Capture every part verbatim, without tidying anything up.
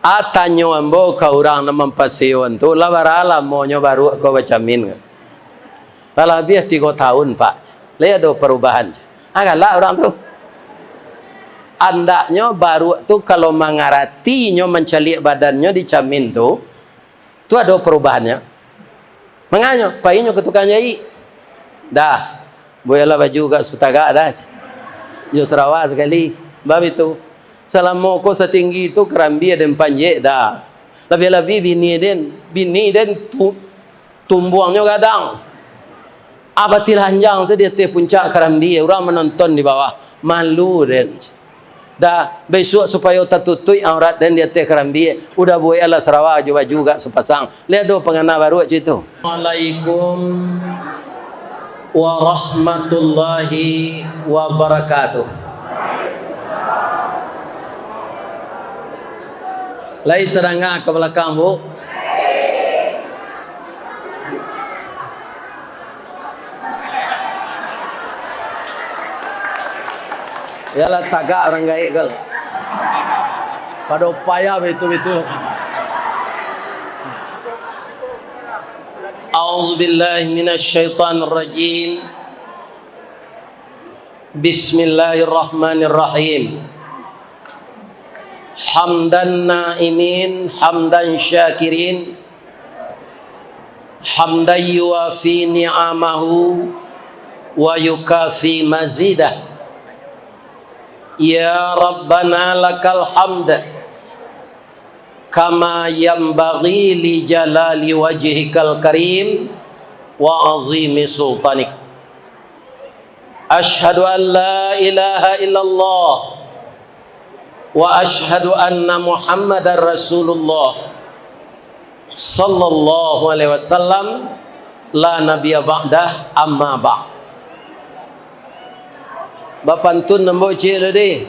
A, tanyo ambo ka urang nan mampasewan tu, lah bara lamonyo baruak ko bacamin? Lah labiah tigo taun, Pak. Lai ado parubahan? A, galak urang tu. Andaknyo baruak tu, kalau mangarati nyo mancaliak badannyo di camin tu, tu ado parubahannyo. Manganyo, painyo ka tukang jaik. Dah, bueklah baju agak sutagak dah. Jo sarawa sakali. Bab itu, salamo ko satinggi tu karambia den panjek dah. Labiah-labiah bini den, bini den tu, tumbuangnyo gadang. A, batilanjang se di ateh puncak karambia, urang manonton di bawah. Malu den. Dah, bisuak supayo tatutuik aurat den di ateh karambia, udah bueklah sarawa jo baju agak sapasang. Lai ado pangana baruak cak itu? Assalamualaikum warahmatullahi wabarakatuh. Lai tadanga ka balakang, Bu? Yalah, tagak urang gaek ko. Pado payah bitu-bitu. A'udzubillahi minasyaitonirrajim. Bismillahirrahmanirrahim. Hamdan na'imin, hamdan syakirin, hamdan yuwafi ni'amahu wa yukafi mazidah. Ya Rabbana lakal hamd, kama yanbaghi li jalali wajhikal karim wa azimi sultanik. Asyhadu an la ilaha illallah wa asyhadu anna Muhammadar Rasulullah sallallahu alaihi wasallam, la nabiyya ba'dah, amma ba'd. Bapantun ambo ciek tadi.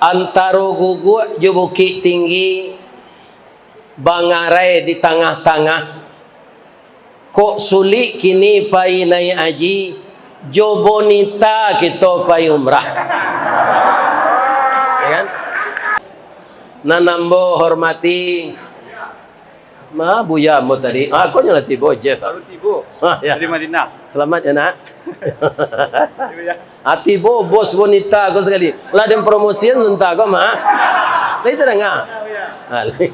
Antaro guguak jo bukik tinggi, bangarai di tangah-tangah. Kok sulik kini pai naiak haji, jo bonita kito pai umrah. Ya kan? Nan ambo hormati, ma, Buya ambo tadi. Ah, ko nyo lah tibo, Jeff. Baru tibo. Ah, ya. Dari Madinah. Selamat ya, Nak. Iya, ya. Ah, tibo bos bonita ko sakali. Lah den promosian sebentar ko, mah. Lai tadanga. Ah, lai.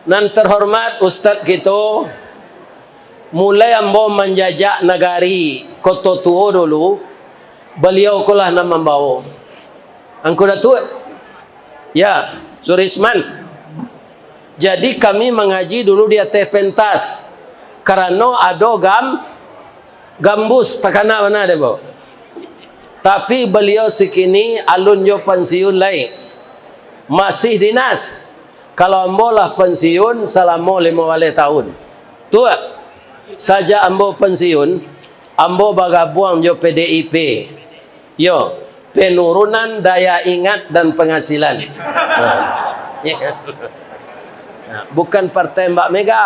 Nan terhormat Ustaz kito, mulai ambo manjajak nagari Koto Tuo dulu, baliau ko lah nan mambawo. Angku Datuak, ya, Surisman. Jadi kami mangaji dulu di ateh pentas, karano ado gam-, gambus, takana bana dek ambo. Tapi baliau sikini alun jo pansiun lai, masih dinas. Kalau ambo lah pansiun salamo limo baleh taun. Tu, sajak ambo pansiun, ambo bagabuang jo P D I P. Yo, penurunan daya ingat dan penghasilan. Nah, bukan partai Mbak Mega.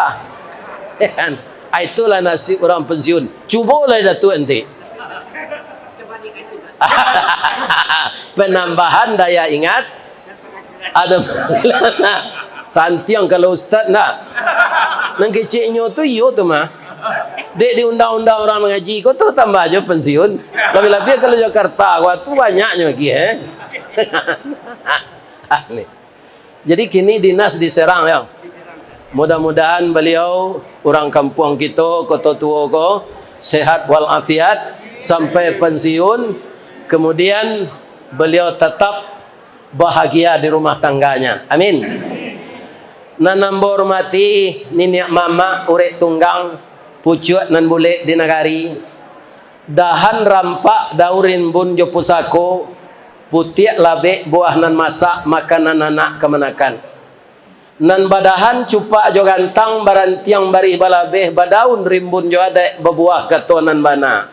Ah, itulah nasib urang pensiun. Cubolah Datuak nanti. Penambahan daya ingat, ado santiang kalau ustaz ndak. Nan keceknyo tu iyo tu mah. Dek di undang-undang urang mangaji ko tu tambah jo pensiun. Labiah-labiah kalau Jakarta ko tu banyaknyo lagi, eh. Ni. Jadi kini dinas di Serang, yo. Mudah-mudahan baliau, urang kampuang kito, Koto Tuo ko, sehat walafiat sampai pensiun, kemudian baliau tatap bahagia di rumah tangganya. Amin. Nan ambo hormati niniak mamak, urek tunggang, pucuak nan bulek di nagari, dahan rampak daun rimbun jo pusako, putiak labek buah nan masak, makanan anak kamanakan. Nan badahan cupak jo gantang, barantiang barih balabeh, badaun rimbun jo adaik, babuah kato nan bana.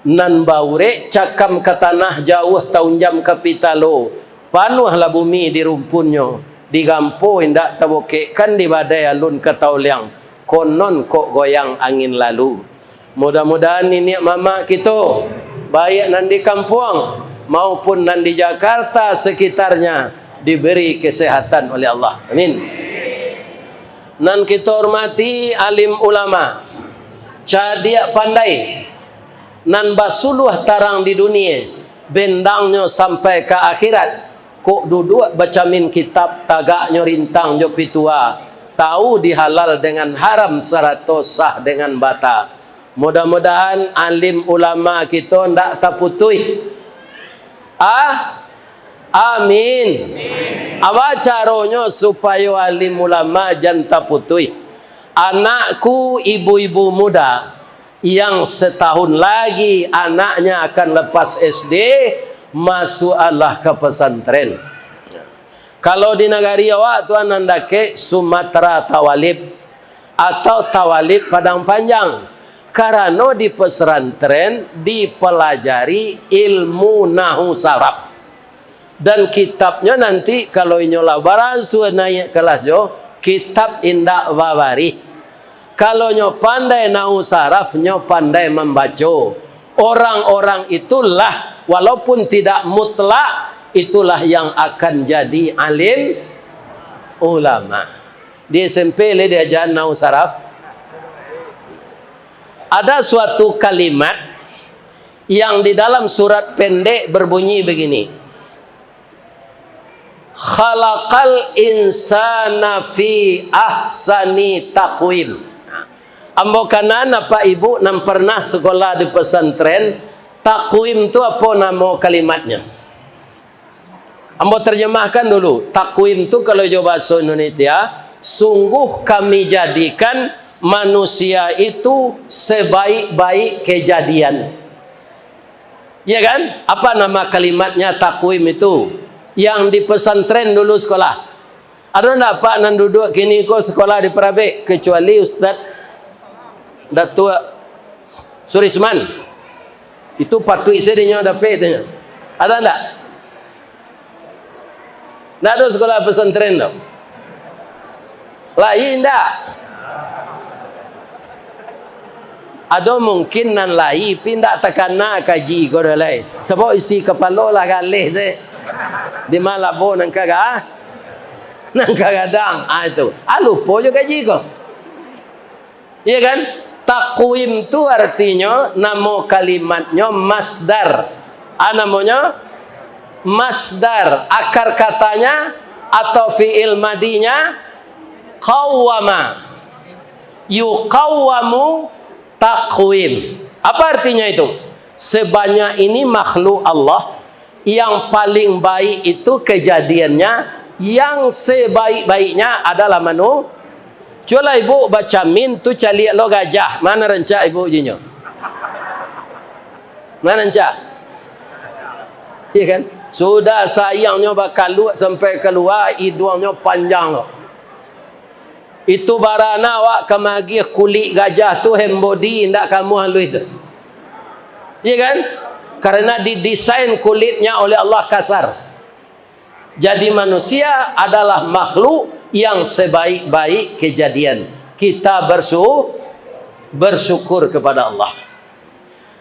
Nan baurek cakam ka tanah, jauah taunjam ka pitalo, panuahlah bumi di rumpunnyo, digampo indak tabokekkan, di badai alun ka taoliang, konon kok goyang angin lalu. Mudah-mudahan niniak mamak kito, baiak nan di kampuang, maupun nan di Jakarta sekitarnya diberi kesehatan oleh Allah. Amin. Nan kito hormati alim ulama, cadiak pandai, nan basuluah tarang di dunia, bendangnyo sampai ka akhirat, kok duduak bacamin kitab, tagaknyo rintang jo pitua, tahu di halal dengan haram sarato sah dengan bata. Mudah-mudahan alim ulama kito ndak taputuih. Ah? Amin. Apa caronyo supayo alim ulama jan taputuih? Anakku, ibu-ibu muda, yang setahun lagi anaknya akan lepas S D, masuklah ka pesantren. Kalau di nagari awak tu nan dakek, Sumatera Tawalib atau Tawalib Padang Panjang. Karano di pesantren dipelajari ilmu nahu saraf. Dan kitabnyo nanti, kalau inyo lah baransua naiak kelas jo, kitab indak babarih. Kalau nyo pandai nahu saraf, nyo pandai mambaco. Orang-orang itulah, walaupun tidak mutlak, itulah yang akan jadi alim ulama. Di S M P lai diaja nahu saraf. Ada suatu kalimat yang di dalam surat pendek berbunyi begini, "Khalaqal insana fi ahsani taqwim." Ambo kanan, Apak Ibu nan pernah sekolah di pesantren, takwim tu apo namo kalimatnyo? Ambo terjemahkan dulu. Takwim tu kalau jo bahaso Indonesia, sungguh Kami jadikan manusia itu sebaik-baik kejadian. Iya kan? Apa nama kalimatnya takwim itu? Yang di pesantren dulu sekolah. Ado ndak Pak nan duduak kini ko sekolah di Parabek, kecuali Ustaz Datuak Surisman? Itu patuik sajo dinyo dapek tu nyo. Ada ndak? Ndak ado sekolah pesantren tu. Lai ndak? Ado mungkin nan lai, pi ndak takana kaji ko doh lai. Sabab isi kapalo lah galeh se. Di ma labo nan ka ga-, nan ka gadang. Ah, itu. Ah, lupo jo kaji ko. Iya kan? Takwim tu artinyo, namo kalimatnyo masdar. Ah, namonyo masdar. Akar katanya atau fi'il madinya qawwama. Yuqawwamu takwim. Apa artinya itu? Sebanyak ini makhluk Allah, yang paling baik itu kejadiannya, yang sebaik-baiknya adalah manu-, cubolah ibu bacamin tu, caliak lo gajah, mana rancak ibu jinyo? Mana rancak? Iya kan? Sudah sayangnyo bakaluak sampai kalua, iduangnyo panjang lo. Itu barana awak ka magiah kulik gajah tu hand body, indak kamuah aluih tu. Iya kan? Karena didesain kulitnya oleh Allah kasar. Jadi manusia adalah makhluk yang sebaik-baik kejadian. Kita bersu-, bersyukur kepada Allah.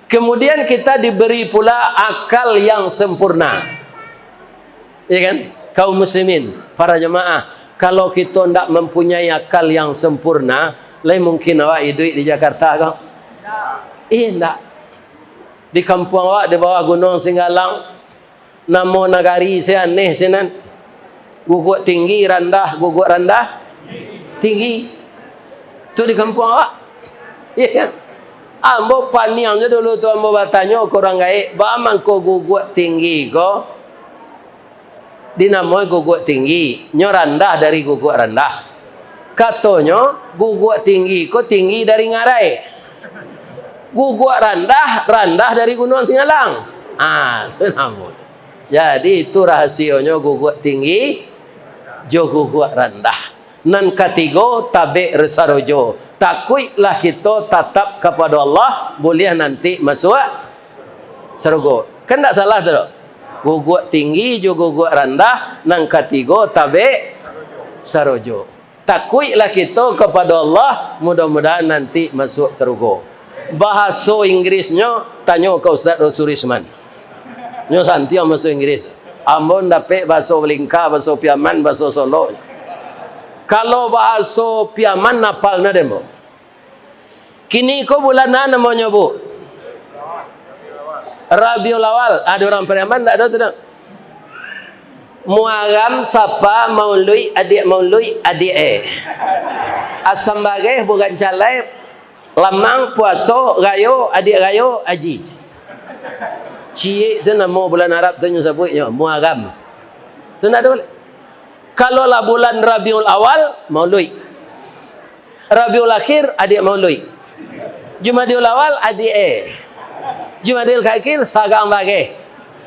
Kemudian kita diberi pula akal yang sempurna. Ya kan? Kaum muslimin, para jemaah, kalau kito ndak mempunyai akal yang sempurna, lai mungkin awak iduik di Jakarta ko? Indak. Di kampuang awak di bawah Gunuang Singgalang, namo nagari se aneh sinan. Guguak tinggi, randah, guguak randah, tinggi. Tu di kampuang awak. Iya kan? Ambo paniang jo dulu tu, ambo batanyo ka urang gaek, "Baa mangko guguak tinggi ko dinamoi guguak tinggi? Nyo randah dari guguak randah." Katonyo, "Guguak tinggi ko tinggi dari ngarai. Guguak randah, randah dari Gunuang Singgalang." Ah, tu namo. Jadi, itu rahasionyo guguak tinggi jo guguak randah. Nan katigo, tabek sarojo. Takuiklah kito tatap kapado Allah, buliah nanti masuak sarugo. Kan ndak salah tu, doh? Guguak tinggi jo guguak randah, nan katigo tabek sarojo. Takuiklah kito kapado Allah, mudah-mudahan nanti masuak sarugo. Bahaso Inggrisnyo, tanyo ka Ustaz Surisman. Nyo santiang bahaso Inggirih. Ambo ndapek bahaso Balingka, bahaso Piaman, bahaso Solok. Kalau bahaso Piaman, apal nyo deh, ambo. Kini ko bulan a namonyo, Bu? Rabiul Awal. Ado urang Pariaman ndak ado tu, dak? Muaram, Sapa, Mauluik, adiak Mauluik, adiak e. Asam bareh, bulan calai, Lamang, Puaso, Rayo, adiak Rayo, Aji. Ciek se namo bulan Arab tu nyo sabuiknyo, Muaram. Tu ndak ado lai. Kalau lah bulan Rabiul Awal, Mauluik. Rabiul Akhir, adiak Mauluik. Jumadiul Awal, adiak e. Jumadiul Akhir, sarang bareh.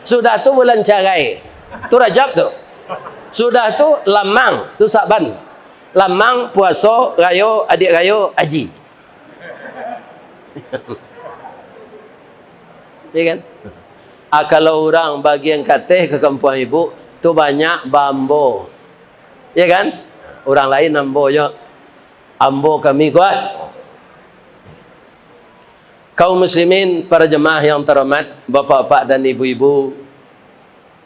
Sudah tu bulan carai. Tu Rajab tu. Sudah tu Lamang, tu Sa'ban. Lamang, Puaso, Rayo, adiak Rayo, Aji. Ya kan? Ah, kalau urang bagian kateh ka kampuang ibu, tu banyak baambo. Ya kan? Urang lain ambo jo. Ambo kami kuat. Kaum muslimin, para jemaah yang terhormat, bapak-bapak dan ibu-ibu,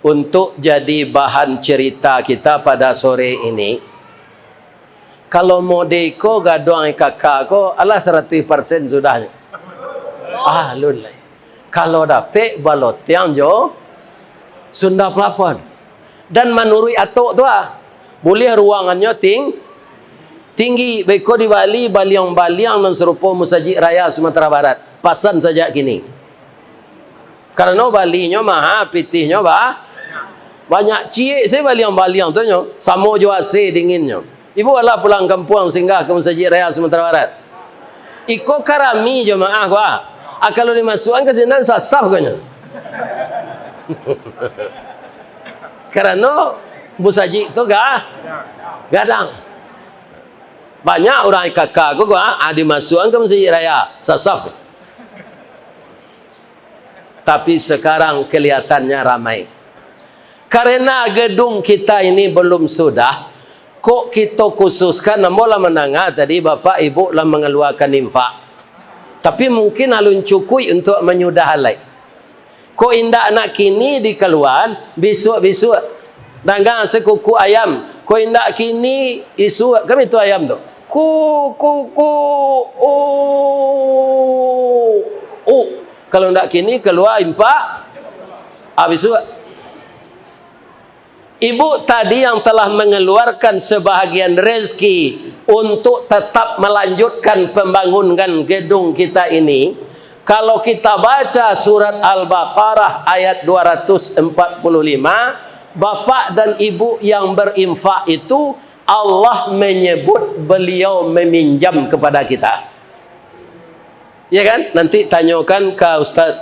untuk jadi bahan cerita kita pada sore ini, kalau mode ko gaduang kaka ko, alah saratuih persen sudah. Ah, alun lai. Kalau dapek balotiang jo sunda plafon. Dan manuruik atok tu ah, buliah ruangannyo ting-, tinggi, beko di Bali, baliang-baliang nan sarupo Masajik Raya Sumatera Barat. Pasan sajak kini. Karano balinyo maha, pitihnyo ba-, banyak. Ciek se baliang-baliang tu nyo, samo jo A C dinginnyo. Ibu alah pulang kampuang singgah ka Masajik Raya Sumatera Barat. Iko ka rami jamaah ko ah. Ah, kalau dimasuakan ka sinan sasah ko nyo. Karano musajik tu ga-, gadang. Banyak urang kaka ko, ko ah, ah, dimasuakan ka Masajik Raya, sasah. Tapi sekarang kelihatannya ramai. Karena gedung kita ini belum sudah, kok kito khususkan, ambo lah mandanga tadi, bapak ibu lah mangaluakan infak. Tapi mungkin alun cukuik untuak manyudah alai. Kok indak nak kini dikaluaan, bisuak-bisuak. Danga sakukuk ayam, kok indak kini, isuak. Kan itu ayam tu. Ku, ku, ku, u, u. Kalau ndak kini, kalua impak, ah, bisuak. Ibu tadi yang telah mengeluarkan sebahagian rezeki untuk tetap melanjutkan pembangunan gedung kita ini, kalau kita baca surat Al-Baqarah ayat dua ratus empat puluh lima, bapak dan ibu yang berinfak itu Allah menyebut beliau meminjam kepada kita. Ya kan? Nanti tanyakan ke Ustaz.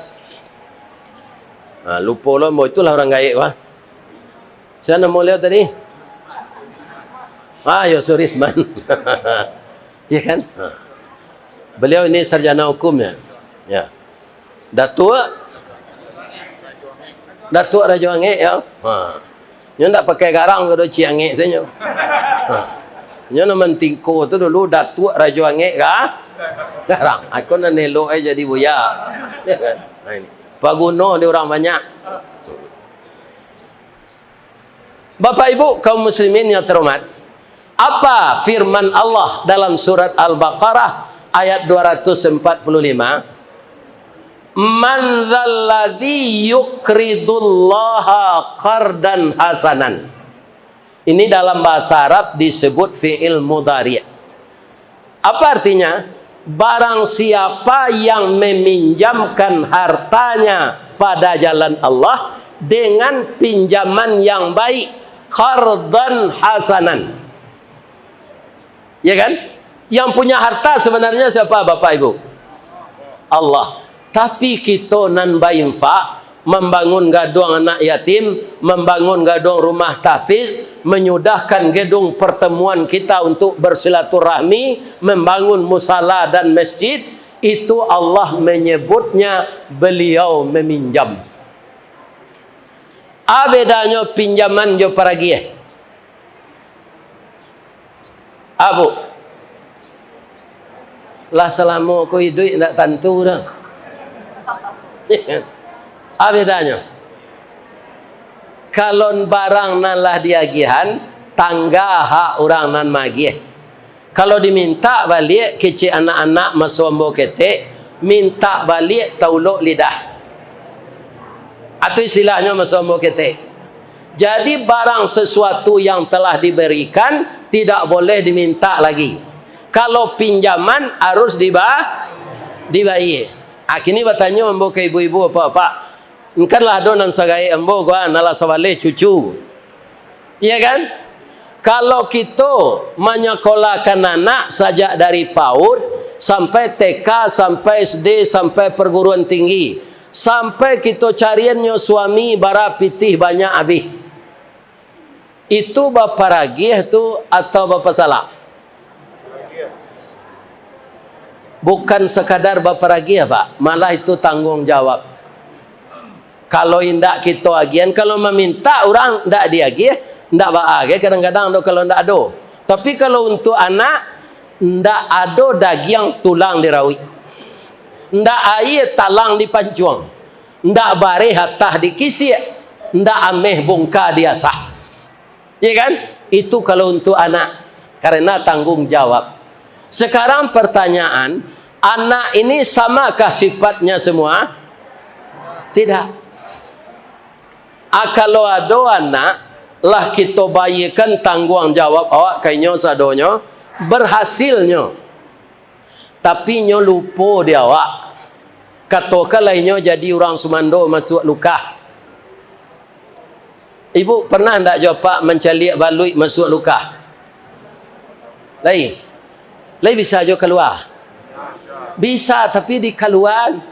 Nah, lupo lo, ambo itulah urang gaek, wah. Sia namo baliau tadi? Ah, yo, Surisman. Ya kan? Ha. Beliau ini sarjana hukum ya. Ya. Datuak? Datuak Rajo Angek, ya. Ha. Nyo ndak pakai garang ko do, Ciangek sajo. Ha. Nyo nan mantingko tu dulu Datuak Rajo Angek ka garang. Ako nan elok ai jadi buya. Ya kan? Nah, ini. Paguno di urang banyak. Bapak Ibu kaum muslimin yang terhormat, apa firman Allah dalam surat Al-Baqarah ayat dua ratus empat puluh lima? "Man dzalladzi yuqridullaha qardan hasanan." Ini dalam bahasa Arab disebut fi'il mudhari'. Apa artinya? Barang siapa yang meminjamkan hartanya pada jalan Allah dengan pinjaman yang baik, qardan hasanan. Ya kan? Yang punya harta sebenarnya siapa, Bapak Ibu? Allah. Tapi kito nan bainfak, mambangun gaduang anak yatim, mambangun gaduang rumah tahfiz, manyudahkan gedung pertemuan kita untuk bersilaturahmi, mambangun musala dan masjid, itu Allah menyebutnya beliau meminjam. A bedanyo pinjaman jo paragiah? Abu, lah salamo ko iduik ndak tantu dah. A bedanyo? Kalau barang nan lah diagiahan, tangga hak urang nan maagiah. Kalau dimintak baliak, kecek anak-anak maso ambo ketek, mintak baliak taulok lidah. Atau istilahnyo maso ambo ketek. Jadi, barang sesuatu yang telah diberikan, tidak boleh dimintak lagi. Kalau pinjaman, harus diba-, dibayie. Ah, kini batanyo ambo ka ibu-ibu, bapak-bapak. Kan lah ado nan sagaek ambo ko, ah, nan lah sabaleh cucu. Iya kan? Kalau kito manyakolahkan anak sajak dari paud sampai T K, sampai S D, sampai perguruan tinggi, sampai kito cariannyo suami bara pitih banyak abih. Itu baparagiah tu atau bapasalang? Bukan sakadar baparagiah, Pak, malah itu tangguang jawab. Kalau indak kito agiahan, kalau mamintak urang ndak diagiah, ndak baa ge kadang-kadang tu kalau ndak ado. Tapi kalau untuak anak, ndak ado dagiang tulang dirauik. Ndak aia talang dipancuang. Ndak bareh atah dikisiak, ndak ameh bungka diasah. Iya kan? Itu kalau untuak anak, karena tanggung jawab. Sekarang pertanyaan, anak ini samakah sifatnya semua? Tidak. Ah, kalau ado anak, lah kito bayiakan tangguang jawab awak ka inyo sadonyo, berhasilnyo. Tapi inyo lupo di awak. Katokanlah inyo jadi urang sumando masuak lukah. Ibu pernah ndak jo apak mancaliak baluik masuak lukah? Lai. Lai bisa jo kalua? Bisa, tapi dikaluaan.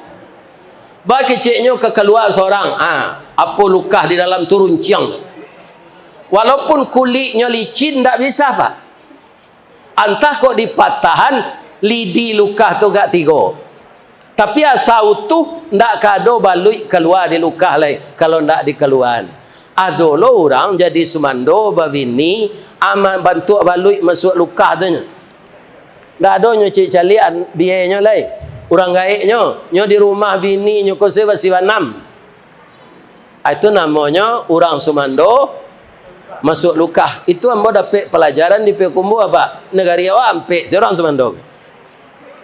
Bakeceknyo ka kalua sorang. Ah, apo lukah di dalam tu runciang. Walaupun kuliknyo licin, ndak bisa, Pak. Antah kok dipatahan, lidi lukah tu agak tigo. Tapi asa utuh, ndak ka ado baluik kalua di lukah lai, kalau ndak dikaluaan. Ado lo urang jadi sumando babini, aman bantuak baluik masuak lukah tu nyo. Ndak ado nyo cik caliak an-, bienyo lai. Urang gaeknyo, nyo di rumah bininyo ko se basibanam. Ah, itu namonyo urang sumando masuak lukah. Itu ambo dapek palajaran di Payakumbuah, Pak. Nagari awak ampek se urang sumando.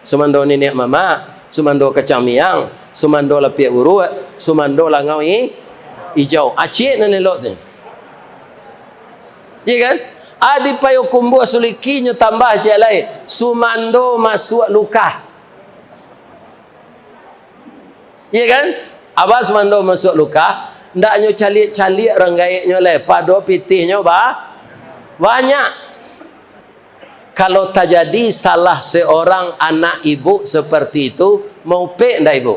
Sumando niniak mamak, sumando kacang miang, sumando lapiak buruak, sumando langau i-, ijau. Acik nan elok tu. Iya kan? Ah, di Payakumbuah Suliki nyo tambah ciek lai. Sumando masuak lukah. Iya kan? Abah sumando masuak lukah, ndak nyo caliak-caliak rang gaeknyo lai, pado pitihnyo ba-, banyak. Kalau tajadi salah seorang anak ibu seperti itu, maupek ndak ibu?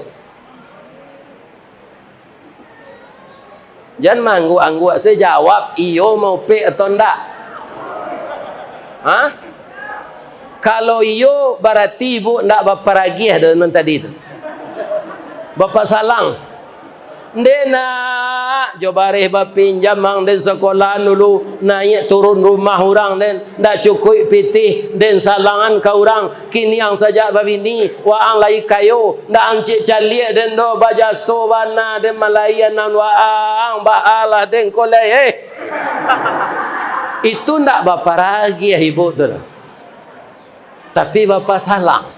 Jan maangguak-angguak se jawab, iyo maupek atau ndak? Hah? Kalau iyo, barati ibu ndak baparagiah doh nan tadi tu. Bapasalang. Ndeh nak, jo bareh bapinjam ang den sakola dulu, naiak turun rumah urang den, ndak cukuik pitih den salangan ka urang, kini ang sajak babini, waang lai kayo, ndak ang cik caliak den doh, bajaso bana den malaianan waang, baalah den ko lai, eh. Itu ndak baparagiah ibu tu doh. Tapi bapasalang.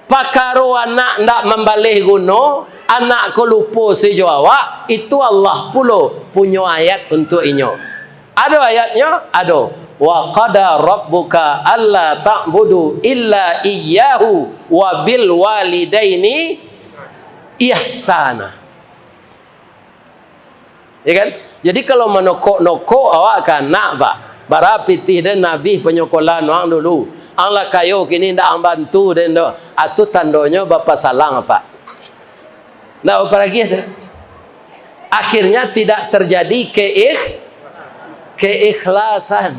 Pakaro anak ndak mambaleh guno, anak ko lupo se jo awak, itu Allah pulo punyo ayat untuak inyo. Ado ayatnyo? Ado. "Wa qada rabbuka alla ta'budu illa iyyahu wa bil walidaini ihsana." Ya kan? Jadi, kalau manokok-nokok awak ka anak, Pak, bara pitih den abih panyokolaan ang dulu. Ang lah kayo kini, ndak ang bantu den doh. Ah, tu tandonyo bapasalang, Pak. Ndak baparagiah tu. Akhirnya tidak terjadi keikh-, keikhlasan.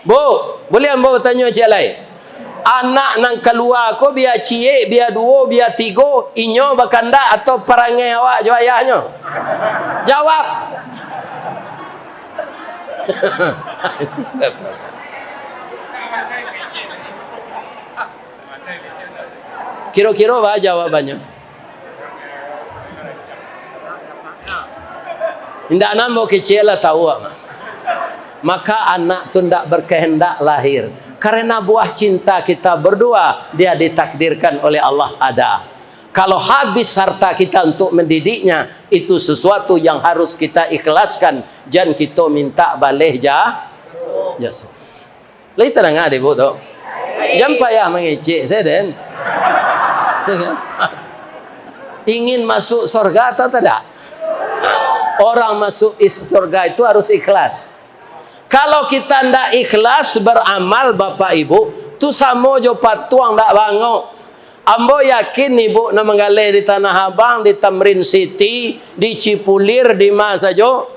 Bu, buliah ambo batanyo ciek lai? Anak nan kalua ko bia ciek, bia duo, bia tigo, inyo bakandak atau parangai awak jo ayahnyo? Jawab. Kiro-kiro baa jawabannyo? Indak namo kecek lah tahu, Mak. Maka anak tu ndak berkehendak lahir. Karena buah cinta kita berdua, dia ditakdirkan oleh Allah ada. Kalau habis harta kita untuk mendidiknya, itu sesuatu yang harus kita ikhlaskan. Jan kito minta baleh ja-, jasa. Lai tadanga dek ibu tu? Jan payah mangecek sajo den. Ingin masuk surga atau tidak? Orang masuk is-, surga itu harus ikhlas. Kalau kita ndak ikhlas beramal, Bapak Ibu, tu samo jo patuang ndak bangok. Ambo yakin ibu nan manggaleh di Tanah Abang, di Tamrin City, di Cipulir, di ma sajo,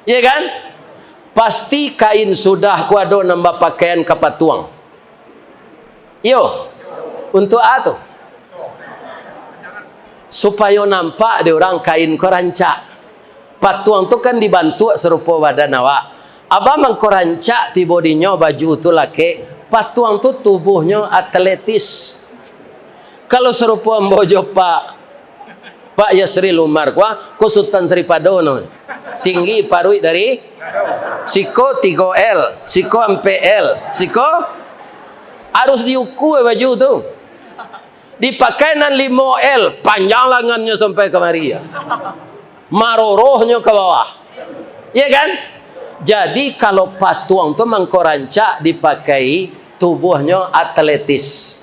iya kan? Pasti kain sudah ko ado nan bapakaian ka patuang. Iyo. Untuak a tu? Supayo nampak dek urang kain ko rancak. Patuang tu kan dibantuak sarupo badan awak. Abah mangko rancak tibo dinyo baju tu lakek, patuang tu tubuhnyo atletis. Kalau sarupo ambo jo Pak, Pak Yasril Umar, ko a, ko Sutan Sripado no. Tinggi paruik dari siko tigo L, siko ampek L, siko harus diukua baju tu. Dipakai nan limo L, panjang langannyo sampai kamari, ya. Marorohnyo ka bawah. Iya kan? Jadi, kalau patuang tu mangko rancak dipakai, tubuhnyo atletis.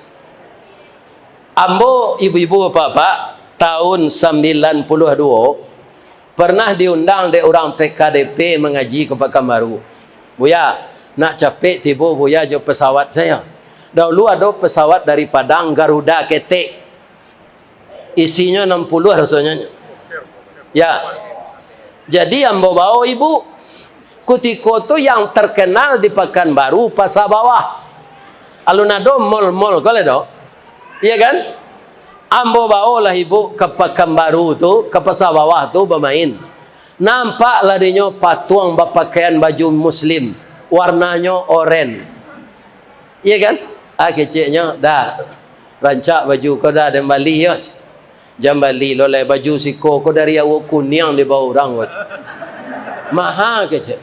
Ambo, ibu-ibu, bapak-bapak, tahun sambilan puluah duo, pernah diundang dek urang P K D P mangaji ka Pakanbaru. "Buya, nak capek tibo Buya jo pesawat sajo." Dahulu ado pesawat dari Padang, Garuda ketek. Isinyo anam puluah rasonyo. Ya. Jadi, ambo bao ibu. Kutiko tu yang terkenal di Pakanbaru, Pasa Bawah. Alun ado mall-mall ko lai do. Iya kan? Ambo baolah ibu ka Pakanbaru tu, ka Pasa Bawah tu bamain. Nampaklah dinyo patuang bapakaian baju muslim, warnanyo oren. Iya kan? Ah, keceknyo, "Dah, rancak baju ko dah, den bali yo." "Jan bali lo lai, baju siko ko dari Awo Kuniang dibao urang ko." "Maha," kecek.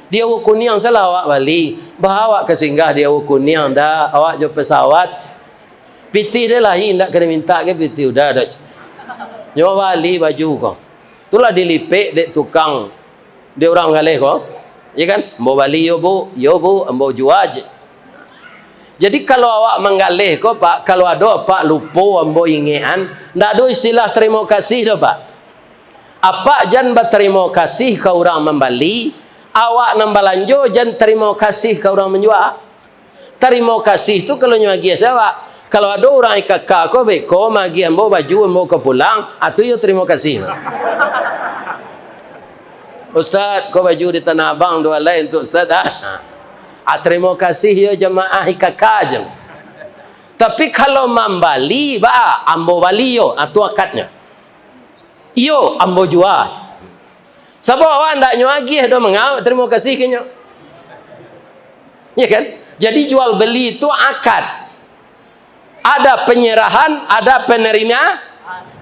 "Di Awo Kuniang salah awak bali. Bah awak ka singgah di Awo Kuniang, dah, awak jo pesawat. Pitih den lai indak ka den mintak ka pitih, udah dah." Nyo bali baju ko. Tu lah dilipek dek tukang, dek urang manggaleh ko. Iya kan? "Ambo bali yo, Bu." "Yo, Bu, ambo jua," cek. Jadi, kalau awak manggaleh ko, Pak, kalau ado apak lupo ambo ingekan, ndak ado istilah tarimo kasih doh, Pak. Apak jan batarimo kasih ka urang mambali, awak nan balanjo jan tarimo kasih ka urang manjua. Tarimo kasih tu kalau nyo agiah se awak. Kalau ado urang I K K ko beko maagiah ambo baju ambo ka pulang, ah, tu iyo tarimo kasih. "Ustaz, ko baju di Tanah Abang duo alai untuak Ustaz, ah." Ah, tarimo kasih yo jamaah I K K je. Tapi kalau mambali, baa, "Ambo bali yo," ah, tu akadnyo. "Iyo, ambo jua." Sabab awak ndak nyo agiah doh, manga tarimo kasih ka inyo. Iya kan? Jadi, jual beli itu akad. Ada penyerahan, ada penerima.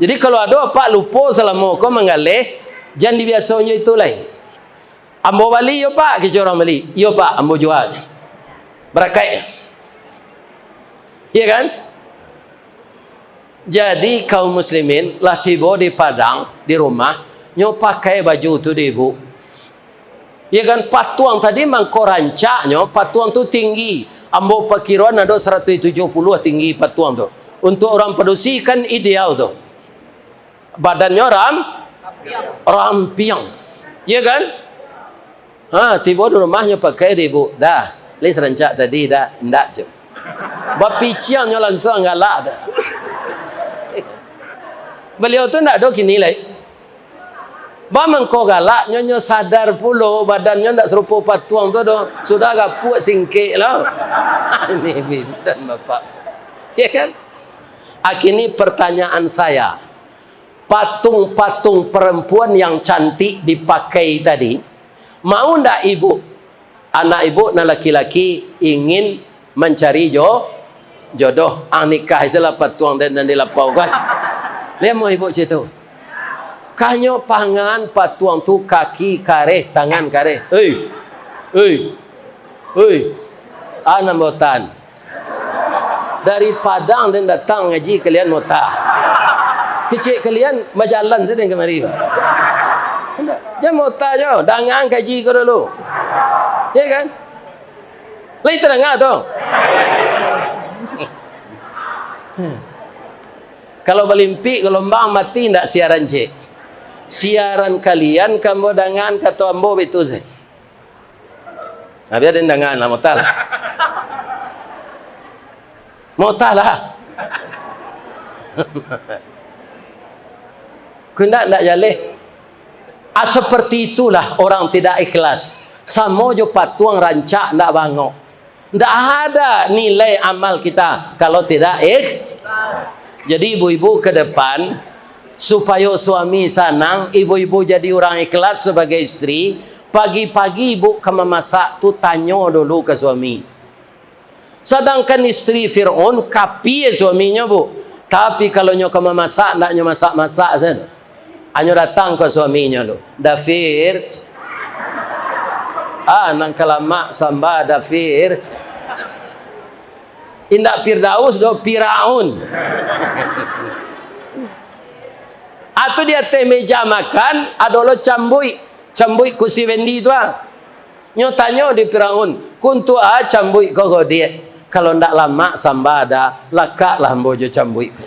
Jadi, kalau ado apak lupo salamo ko manggaleh, jan dibiasonyo itu lai. "Ambo bali yo, Pak," kecek urang bali. "Iyo, Pak, ambo jua." Barakaik. Iya kan? Jadi, kaum muslimin lah tibo di Padang, di rumah, nyo pakai baju tu di ibu. Ya kan, patuang tadi mangko rancaknyo, patuang tu tinggi. Ambo pakiroan ado saratuih tujuah puluah tinggi patuang tu. Untuak urang padusi kan ideal tu. Badannyo ram-, rampiang. Ya kan? Ha, tibo di rumah nyo pakai di ibu. "Dah, lai sarancak tadi, dah." "Indak," cek. Bapiciangnyo langsuang galak tu. Baliau tu ndak ado kini lai. Ba mangko galaknyo, nyo sadar pulo badannyo ndak sarupo patuang tu doh. Sudah gapuak singkek lah. Ini badan bapak. Ya kan? Ah, kini pertanyaan saya. Patung-patung perempuan yang cantik dipakai tadi, mau ndak ibu, anak ibu nan laki-laki ingin mancari jo-, jodoh, ang nikah sajolah patuang den nan di lapau ko? Lai amuah ibu cak itu? Kanyo pangan patuang tu, kaki kareh, tangan kareh. Hei, hei, hei, anak botan. Dari Padang den datang ngaji kalian mota. Kecek kalian bajalan sajo den kamari. Jan mota jo, dangan kaji ko dulu. Ya kan? Lai tadanga tu? Kalau balimpik galombang, mati ndak siaran cek? Siaran kalian ka ambo dangan, kato ambo bitu se. Nah, bia den dangan lah, motah lah. Motah lah. Kundak ndak jaleh. Ah, seperti itulah orang tidak ikhlas. Samo jo patuang rancak ndak bangok. Ndak ada nilai amal kita kalau tidak ikh-, jadi ibu-ibu ke depan, supayo suami sanang, ibu-ibu jadi urang ikhlas sebagai istri, pagi-pagi ibu ka mamasak tu tanyo dulu ka suami. Sadangkan istri Fir'aun, kapie suaminyo, Bu. Tapi kalau nyo ka mamasak, ndak nyo masak-masak sajo. Anyo datang ka suaminyo tu, "Dafir, ah, nan ka lamak samba, Dafir." Indak Firdaus doh, Firaun. Atau di ateh meja makan, ado lo cambuik, cambuik kusi Wendy tu ah. Nyo tanyo di Firaun, "Kuntua cambuik ko godiak, kalau ndak lamak samba ada, lakaklah ambo jo cambuik ko."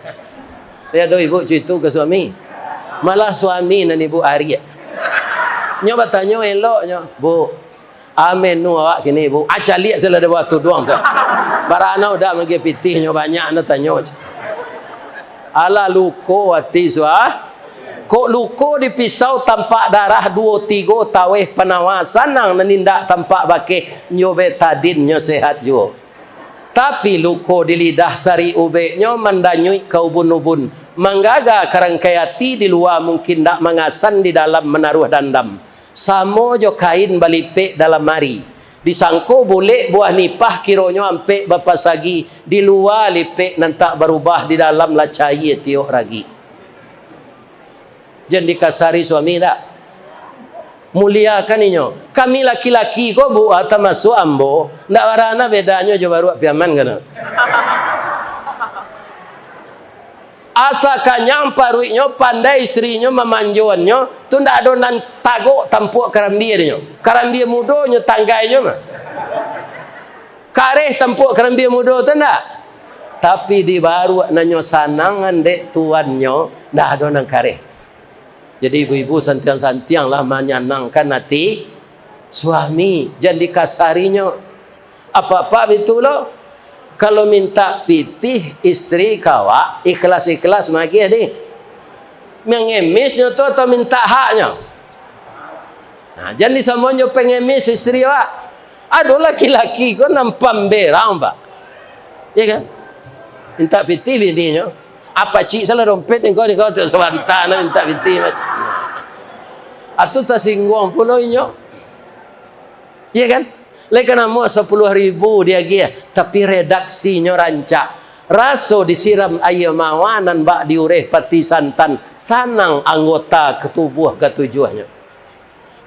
Liek doh ibu cuitu ka suami. Malah suami nan ibu ariak. Nyo batanyo eloknyo, "Bu, a menu awak kini, Bu?" Ah, caliak salah di bawah tuduang tu. Barana udah magi pitih nyo banyak nyo tanyo. Alah luko ati suah. Kok luko di pisau tampak darah duo tigo taweh panawa, sanang nan indak tampak bakeh, nyo betadin nyo sehat juo. Tapi luko di lidah sari ubeknyo mandanyuik ka ubun-ubun, manggaga ka rangkai ati, di lua mungkin ndak mangasan, di dalam manaruah dandam. Samo jo kain balipek dalam ari. Disangko bulek buah nipah, kironyo ampek bapasagi, di lua lipek nan tak barubah, di dalam lah caia tiok ragi. Jan dikasari suami ndak? Muliakan inyo. Kami laki-laki ko, Bu, ah, tamasuak ambo, ndak barana bedanyo jo baruak Piaman ko. Asa kanyang paruiknyo, pandai istrinyo mamanjoannyo, tu ndak ado nan tagok tampuak karambia dinyo. Karambia mudo nyo tanggainyo mah. Kareh tampuak karambia mudo tu ndak? Tapi di baruak nan nyo sanangan dek tuannyo, ndak ado nan kareh. Jadi ibu-ibu santiang-santianglah manyanangkan ati suami, jan dikasarinyo. Apak-apak bitu lo, kalau mintak pitih istri ka awak, ikhlas-ikhlas magiah dih. Mangemisnyo tu atau mintak haknyo? Nah, jan disamonyo pengemis istri awak. Ado laki-laki ko nan pamberang, Pak. Iya kan? Mintak pitih bininyo. Apak cik salah dompet, engkau, engkau tu sabanta nak mintak pitih, Pak. Atu tasingguang pulo inyo. Iya kan? Lai ka namuah sapuluah ribu diagiah, tapi redaksinyo rancak. Raso disiram aia mawar nan bak diureh pati santan, sanang anggota ka tubuah katujuahnyo.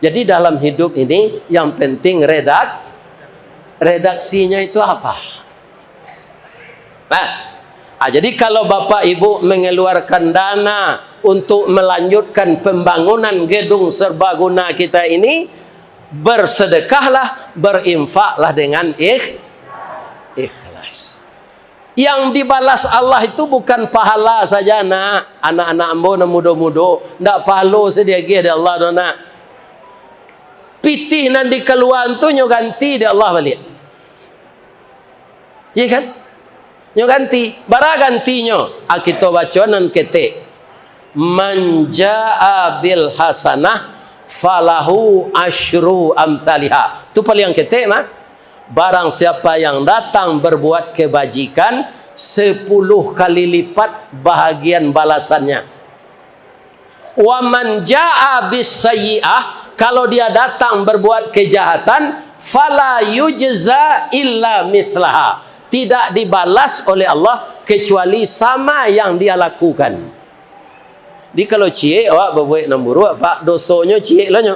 Jadi dalam hidup ini yang penting redak-, redaksinyo itu apa? Nah, ah, jadi kalau Bapak Ibu mengeluarkan dana untuk melanjutkan pembangunan gedung serbaguna kita ini, bersedekahlah, berinfaklah dengan ikh-, ikhlas. Yang dibalas Allah itu bukan pahala saja, nak. Anak-anak ambo nan mudo-mudo, ndak pahalo se diagiah dek Allah doh, nak. Pitih nan dikaluaan tu nyo ganti dek Allah baliak. Iya kan? Nyo ganti. Bara gantinyo? Ah, kito baco nan ketek. "Man jaa bil hasanah falahu asyru amsaliha." Tu paling ketek mah. Barang siapa yang datang berbuat kebajikan, sepuluh kali lipat bahagian balasannya. "Wa man jaa bis sayyi'ah," kalau dia datang berbuat kejahatan, "fala yujza illa mithlaha," tidak dibalas oleh Allah kecuali sama yang dia lakukan. Jadi, kalau ciek awak babuek nan buruak, Pak, dosonyo ciek lah nyo.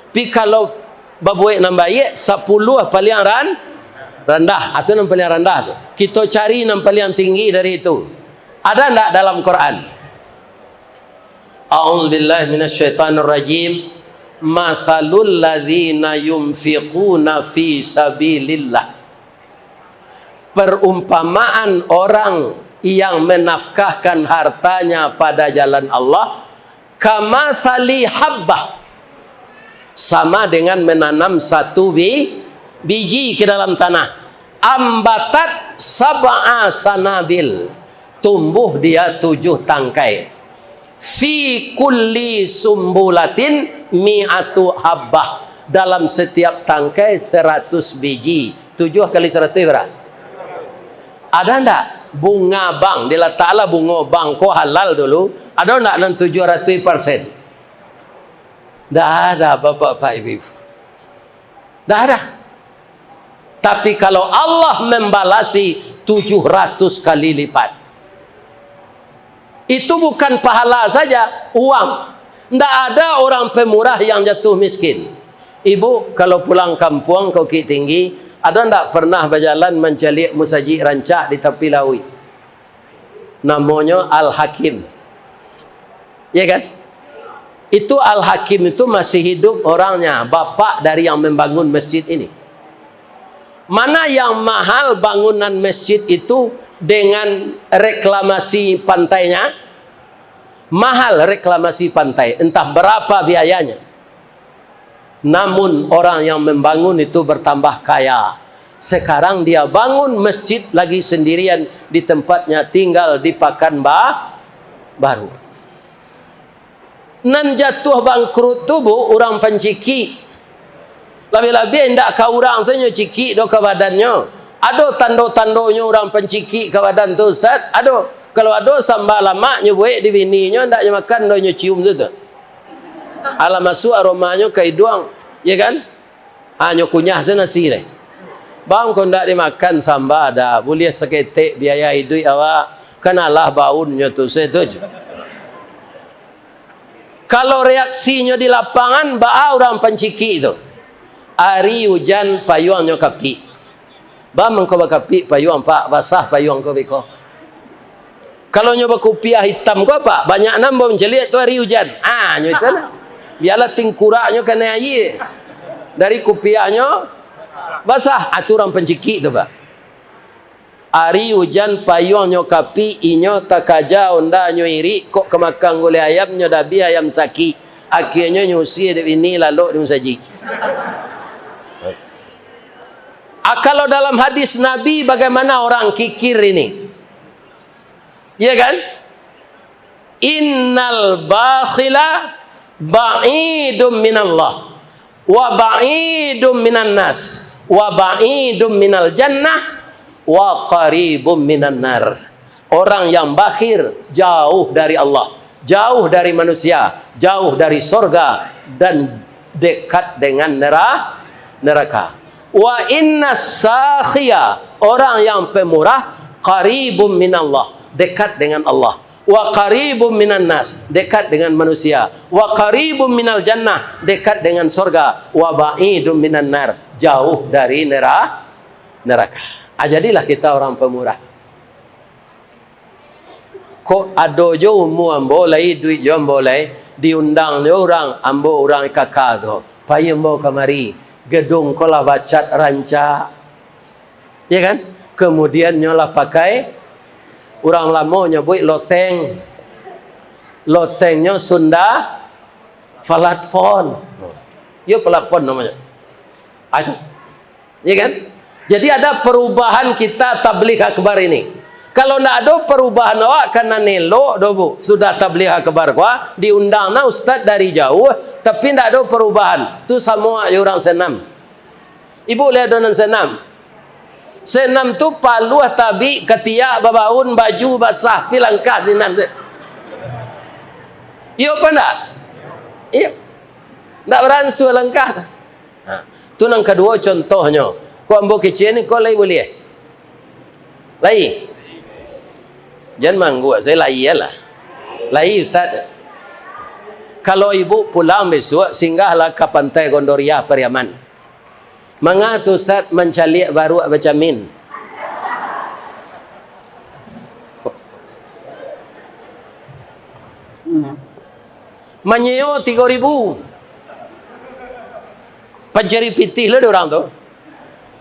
Tapi kalau babuek nan baiak, sapuluah paliang ran-, randah. Atau nan paliang randah tu. Kito cari nan paliang tinggi dari itu. Ada ndak dalam Quran? A'udzubillahi minasyaitonirrajim. Matsalul ladzina yunfiquna fi sabilillah. Perumpamaan orang yang menafkahkan hartanya pada jalan Allah, kamatsali habbah, sama dengan menanam satu bi-, biji ke dalam tanah. Ambatat sab'a sanabil, tumbuh dia tujuh tangkai. Fi kulli sumbulatin mi'atu habbah, dalam setiap tangkai seratus biji. Tujuh kali seratus bara? Ada ndak? Bunga bank, dilataklah bungo bank ko halal dulu. Ada ndak nan tujuh ratus persen? Ndak ada, Bapak-bapak, Ibu-ibu. Ndak ada. Tapi kalau Allah membalasi tujuh ratus kali lipat, itu bukan pahala saja, uang. Ndak ada orang pemurah yang jatuh miskin. Ibu, kalau pulang kampuang ka Bukittinggi, ada ndak pernah bajalan mancaliak musajik rancak di tapi lauik? Namonyo Al-Hakim. Ya kan? Itu Al-Hakim itu masih hidup orangnya, bapak dari yang membangun masjid ini. Mana yang mahal bangunan masjid itu dengan reklamasi pantainya? Mahal reklamasi pantai, entah berapa biayanya. Namun, orang yang membangun itu bertambah kaya. Sekarang dia bangun masjid lagi sendirian di tempatnya tinggal di Pakan Ba-, Baru. Nan jatuah bangkrut tu, Bu, urang pancikik. Labiah-labiah indak ka urang sajo cikik do ka badannyo. Ado tando-tandonyo urang pancikik ka badan tu, Ustaz? Ado. Kalau ado samba lamak nyo buek di bininyo, ndak nyo makan do nyo cium tu, tu. Alah masuak aromanyo ka iduang, ya kan? Ha, nyo kunyah se nasi deh. Bang, kok ndak dimakan samba dah, buliah saketek biaya iduik awak, kan alah baunnyo tu, se tu je. Kalau reaksinyo di lapangan, baa urang pancikik tu? Ari ujan payuangnyo kapik. Baa mangko bakapik payuang, Pak, basah payuang ko beko. Kalau nyo bakupiah itam ko, Pak, banyak nan ambo mancaliak tu ari ujan. Ah, nyo itu lah. Bialah tingkuraknyo kanai aia. Dari kupiahnyo basah, ah, tu urang pancikik tu, Pak. Ari ujan payuangnyo kapik, inyo takaja ondanyo irik, kok ka makan gulai ayam, nyo dabiah ayam sakik. Akhianyo nyo usia dek bini lalok di musajik. Ah, kalau dalam hadis Nabi, bagaimana orang kikir ini? Ya kan? Innal bakhila ba'idum minallah, wa ba'idum minan nas, wa ba'idum minal jannah, wa qaribum minan nar. Orang yang bakhil jauh dari Allah, jauh dari manusia, jauh dari sorga, dan dekat dengan nera-, neraka. Wa inna sakhiya, orang yang pemurah, qaribum minallah, dekat dengan Allah. Wa qaribum minan nas, dekat dengan manusia. Wa qaribum minal jannah, dekat dengan sorga. Wa ba'idum minan nar, jauh dari nera-, neraka. Ah, jadilah kita orang pemurah. Kok ado jo umua ambo lai, iduik jo ambo lai, diundang jo urang, ambo urang kaka tu. Pai ambo kamari, gedung ko lah bacat rancak. Ya kan? Kemudian nyo lah pakai, urang lamo nyabuik loteng. Lotengnyo Sunda, platform. Yo, platform namonyo. Ah, itu. Ya kan? Jadi ada perubahan kita tabligh akbar ini. Kalau ndak ado perubahan awak, ka nan elok do, Bu. Sudah tabligh akbar ko, diundang nah ustaz dari jauh, tapi ndak ado perubahan. Tu samo awak jo urang senam. Ibu lai ado nan senam? Senam tu paluah tabik, katiak babaun, baju basah, pi langkah sinan tu. Iyo apa ndak? Iyo. Ndak baransua langkah tu. Ha. Tu nan kaduo contohnyo. Kok ambo kecek ni, kok lai buliah? Lai? Jan mangguak, sajo lai lah. Lai, Ustaz. Kalau ibu pulang bisuak, singgahlah ka Pantai Gondoriah, Pariaman. Manga tu, Ustaz, mancaliak baruak bacamin? Manyeo tigo ribu. Pancari pitih lah dek urang tu.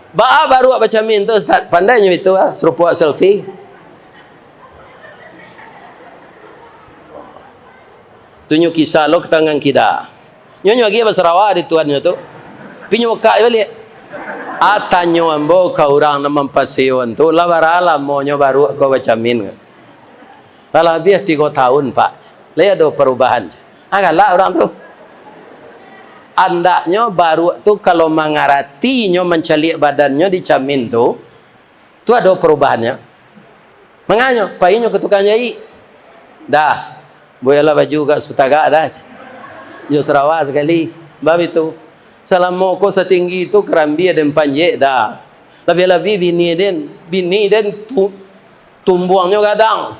Baa baruak bacamin tu, Ustaz? Pandai nyo itu, ah, sarupo selfie. Tu nyo kisah lo ka tangan kida. Nyo, nyo agiah basarawa di tuannyo tu. Pi nyo bukak baliak. Ah, tanyo ambo ka urang nan mampaseoan tu, lah bara lamonyo baruak ko bacamin? Lah labiah tigo taun, Pak. Lai ado parubahan? Ah, galak urang tu. Andaknyo baruak tu, kalau mangaratinyo mancaliak badannyo dicamin tu, tu ado parubahannyo. Manganyo, painyo ka tukang jaik. Dah, bueklah baju agak satagak dah. Jo sarawa sakali. Bab itu. Salamo ko satinggi tu karambia den panjek dah. Labiah-labiah bini den, bini den tu, tumbuangnyo gadang.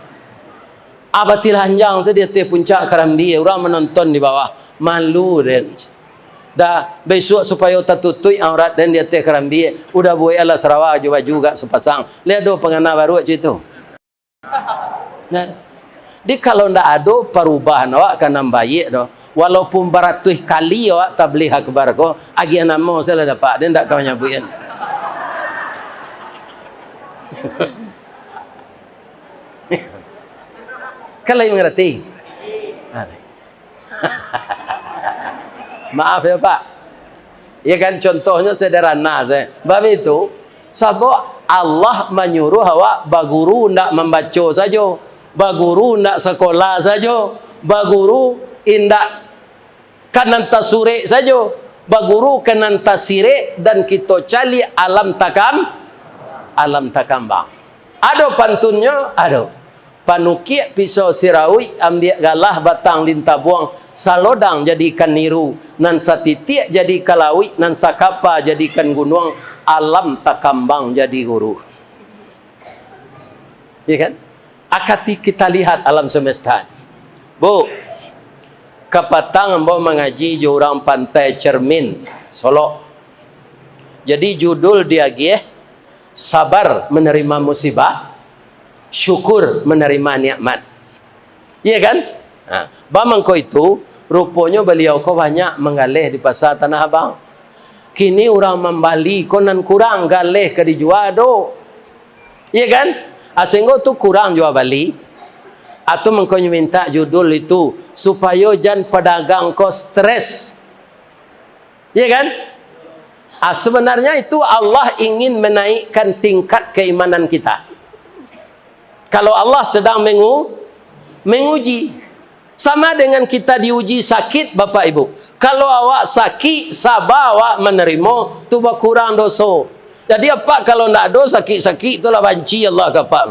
Ah, batilanjang se di ateh puncak karambia, urang manonton di bawah. Malu den. Dah, bisuak supayo tatutuik aurat den di ateh karambia, udah buek alah sarawa jo baju agak sapasang. Lai ado pangana baruak cak itu? Nah, di kalau ndak ado parubahan awak ka nan baiak doh, walaupun baratuih kali awak tabligh akbar ko, agiah namo sajo lah dapek, den ndak ka manyabuik. Kan lai mangarati? Nah. Maaf yo, Pak. Ya kan, contohnyo sederhana sajo. Bab itu, sabab Allah manyuruah awak baguru ndak mambaco sajo, baguru ndak sakolah sajo, baguru indak ka nan tasurek sajo, baguru ka nan tasirek, dan kito caliak alam takam-, alam takambang. Ado pantunnyo, ado. Panukiak pisau sirauik, ambiak galah batang lintabuang, salodang jadikan niru, nan satitiak jadikan lauik, nan sakapa jadikan gunuang, alam takambang jadi guru. Ya kan? Akati kita lihat alam semesta. Bu, kapatang ambo mangaji jo urang Pantai Cermin, Solok. Jadi judul diagiah, Sabar menerima musibah, syukur menerima nikmat. Iya kan? Ha, bamangko itu, ruponyo baliau ko banyak manggaleh di Pasa Tanah Abang. Kini urang mambali ko nan kurang, galeh ka dijua ado. Iya kan? Ah, sahinggo tu kurang jua bali. Atau mangkonyo mintak judul itu, supayo jan padagang ko stres. Iya kan? Ah, sebenarnya itu Allah ingin menaikkan tingkat keimanan kita. Kalau Allah sedang mengu-, menguji, sama dengan kita diuji sakit, Bapak Ibu. Kalau awak sakit, saba awak manarimo, tu bakurang doso. Jadi, apak kalau ndak ado sakit-sakit, tu lah banci Allah ka apak.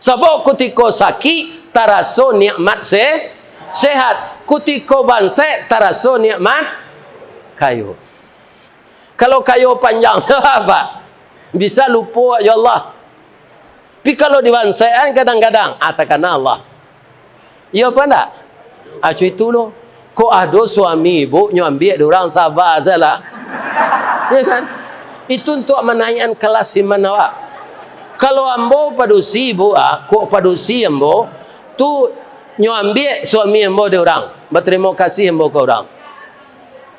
Sabab kutiko sakik, taraso nikmat se-, sehat. Kutiko bansaik, taraso nikmat kayo. Kalau kayo panjang, sahabat, bisa lupo jo Allah. Tapi kalau dibansaik, kan kadang-kadang, ah, takana Allah. Iyo apa ndak? Acu itu lo. Kok ado suami ibu nyo ambiak dek urang, saba sajolah. Ya kan? Itu untuak manaiakkan kelas iman awak. Kalau ambo padusi ibu, ah, kok padusi ambo, tu nyo ambiak suami ambo dek urang. Batarimo kasih ambo ka urang.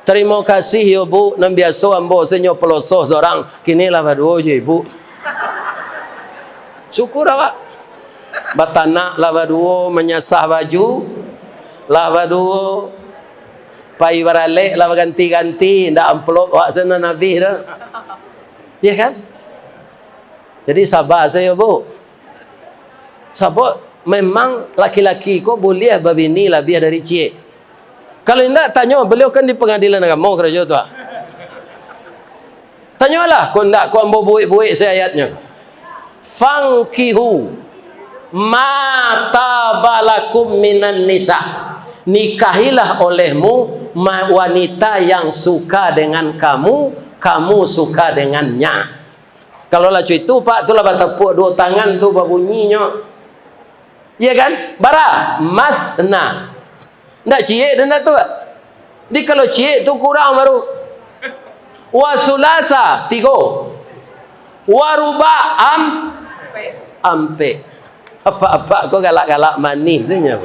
Tarimo kasih yo, Bu, nan biaso ambo se nyo paloso sorang, kini lah baduo jo ibu. Syukur awak. Batanak lah baduo, manyasah baju lah baduo, pai baralek lah baganti-ganti, ndak amplop awak se nan abih tu. Ya kan? Jadi saba sajo, Bu. Sabab memang laki-laki ko buliah babini labiah dari ciek. Kalau indak, tanyo, baliau kan di Pangadilan Agamo karajo tu, ah. Tanyolah, kok indak, kok ambo buek-buek se ayatnyo. "Fankihu ma taba lakum minan nisa." Nikahilah olehmu ma-, wanita yang suka dengan kamu, kamu suka dengannya. Kalau lah co itu, Pak, tu lah batapuak duo tangan tu babunyinyo. Iya kan? Bara? Masna. Ndak ciek tu, ndak tu, Pak? Jadi kalau ciek tu kurang baru. Wa sulasa, tigo. Wa ruba, am-, ampek. Apak-apak ko galak-galak manih sajo.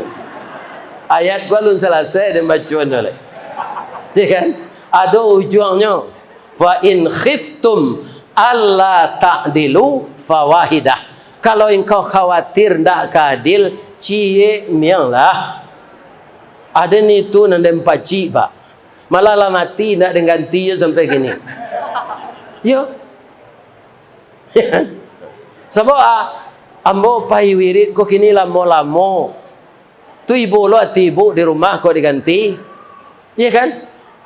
Ayat ko alun salasai den bacoan tu lai. Iya kan? Ado ujuangnyo. "Fa in khiftum alla ta'dilu fawahidah." Kalau engkau khawatir ndak ka adil, ciek miang lah. Ado ni tu nan den pacik, Pak. Malah lah mati, ndak den ganti jo sampai kini. Yo. Sabab, ah, ambo pai wirid ko kini lamo-lamo. Tu ibo lo ati ibo di rumah kok diganti. Iya kan?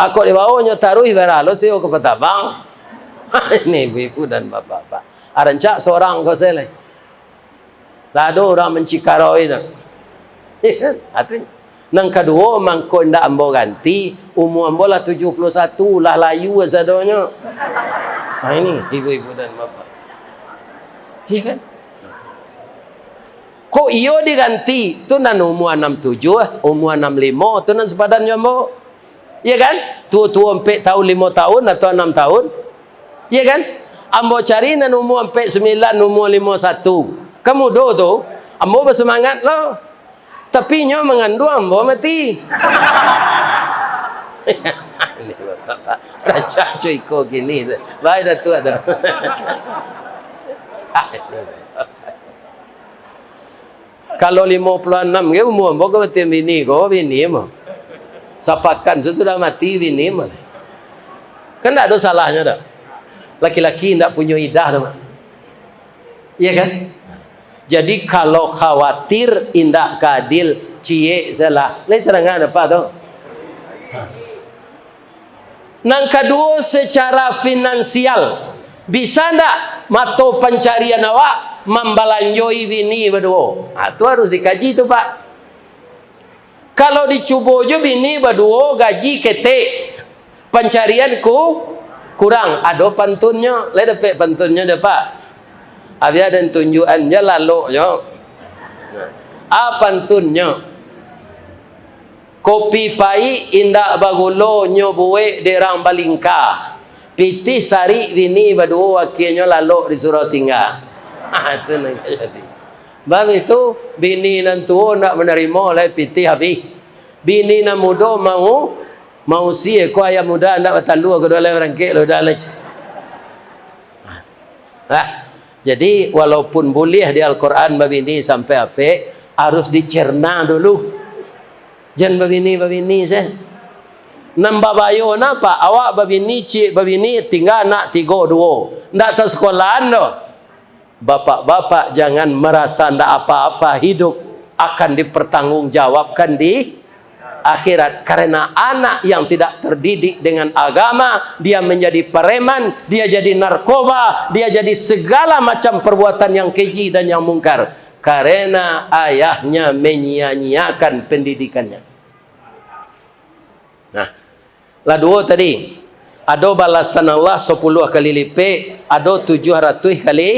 Ako dibaonyo taruih bara lo sio ka Patabang. Ini ibu-ibu dan bapak-bapak. Arancak sorang ko se lai. Lah ado urang mancikaroi tu. Iya kan? Artinyo, nan kaduo mangko indak ambo ganti, umua ambo lah tujuh puluh satu, lah layu sadonyo. Nah, ini ibu-ibu dan bapak. Iya kan? Kok iyo diganti, tu nan umua anam tujuh, umua anam limo, tu nan sapadan jo ambo. Iya kan? Tuo-tuo ampek taun, limo taun, atau anam taun. Iya kan? Ambo cari nan umua ampek sambilan, umua limo satu. Kan mudo tu, ambo basumangat lo. Tapi inyo manganduang, ambo mati. Ini bapak, rancak co iko kini tu. Baik, Datuak tu. Kalau limo puluah anam ge umua ambo, ka mati bini ko, bini mah. Sapakan tu sudah mati bini mah. Kan ndak ado salahnyo doh. Laki-laki ndak punyo idah tu mah. Iya kan? Jadi kalau khawatir indak ka adil, ciek salah. Lai tadangan apak tu? Nan kaduo, secara finansial. Bisa ndak mato pancarian awak mambalanjoi bini baduo? Ha, tu harus dikaji tu, Pak. Kalau dicubo jo bini baduo, gaji ketek, pancarian ku-, kurang, ado pantunnyo. Lai dapek pantunnyo dek Pak? Abih den tunjuakan jo laloknyo. A pantunnyo. Kopi paik indak bagulo nyo buek dek rang balingka. Pitih sarik bini baduo, akhirnyo lalok disuruah tingga. Ha, itu nan ka jadi. Bab itu, bini nan tuo ndak manarimo lai pitih abih. Bini nan mudo mau, mau si eko ayam muda ndak batalua, kaduo lai barangkek lah udah lai. Nah, jadi, walaupun buliah di Al-Quran babini sampai apek, harus dicerna dulu. Jan babini-babini se. Nan babayo napa? Awak babini, ciek babini, tingga anak tigo duo. Ndak tasakolahan doh. Bapak-bapak jangan merasa ndak apa-apa, hidup akan dipertanggungjawabkan di akhirat. Karena anak yang tidak terdidik dengan agama, dia menjadi preman, dia jadi narkoba, dia jadi segala macam perbuatan yang keji dan yang mungkar. Karena ayahnya menyia-nyiakan pendidikannya. Nah, lah duo tadi. Ado balasan Allah sapuluah kali lipek, ado tujuah ratuih kali.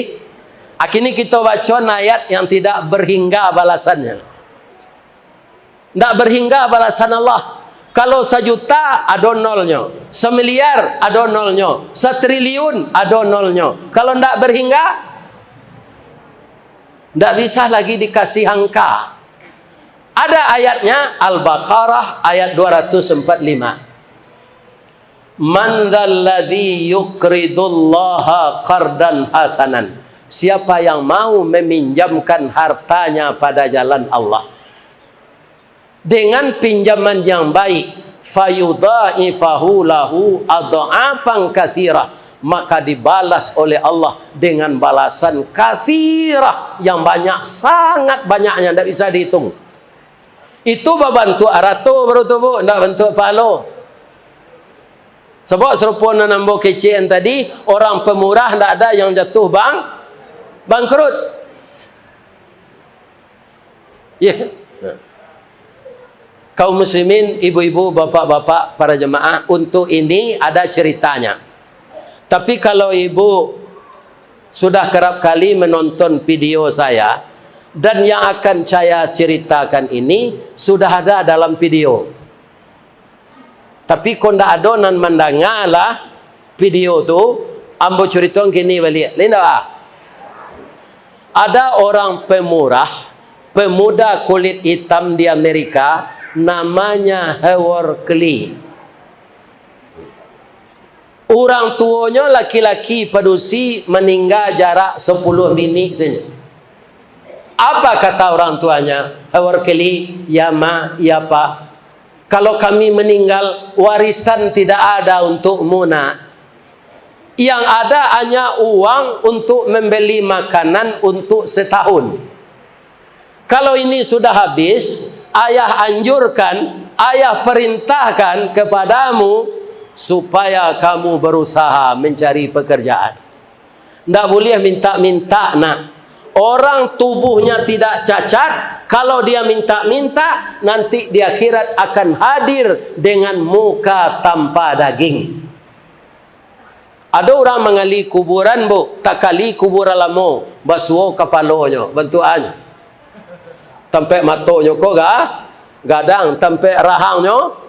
Kini kito baco ayat yang tidak berhingga balasannyo. Ndak berhingga balasan Allah. Kalau sajuta, ado nolnyo. Samiliar, ado nolnyo. Satriliun, ado nolnyo. Kalau ndak berhingga, ndak bisa lagi dikasih angka. Ada ayatnya, Al-Baqarah ayat dua ratus empat lima. "Man dzalladzi yuqridullaha qardan hasanan?" Siapa yang mau meminjamkan hartanya pada jalan Allah dengan pinjaman yang baik, "fayudha'ifahu lahu adh'afan katsirah," maka dibalas oleh Allah dengan balasan katsirah, yang banyak, sangat banyaknya, ndak bisa dihitung. Itu babantuak arato baru tu, Bu, ndak bantuak pahalo. Sabab sarupo nan ambo kecekan tadi, orang pemurah ndak ada yang jatuh bang-, bangkrut. Ya. Kaum muslimin, ibu-ibu, bapak-bapak, para jemaah, untuk ini ada ceritanya. Tapi kalau ibu sudah kerap kali menonton video saya, Dan yang akan saya ceritakan ini sudah ada dalam video. Tapi kok ndak ado nan mandanga lah video tu, ambo curito kini baliak. Lai ndak, ah? Ada orang pemurah, pemuda kulit hitam di Amerika, namanya Howard Kelly. Urang tuonyo laki-laki padusi maningga jarak sapuluah minik sajo. Apa kata orang tuanya? Howard Kelly, "Ya, Ma, ya, Pak. Kalau kami meninggal, warisan tidak ada untukmu, Nak. Yang ada hanya uang untuk membeli makanan untuk setahun. Kalau ini sudah habis, ayah anjurkan, ayah perintahkan kepadamu supaya kamu berusaha mencari pekerjaan. Ndak buliah minta-minta, Nak. Orang tubuhnya tidak cacat, kalau dia minta-minta, nanti di akhirat akan hadir dengan muka tanpa daging." Ado urang mangali kuburan, Bu, takali kuburan lamo, basuo kapalonyo, bantuakannyo. Tampek matonyo ko ga-, gadang, tampek rahangnyo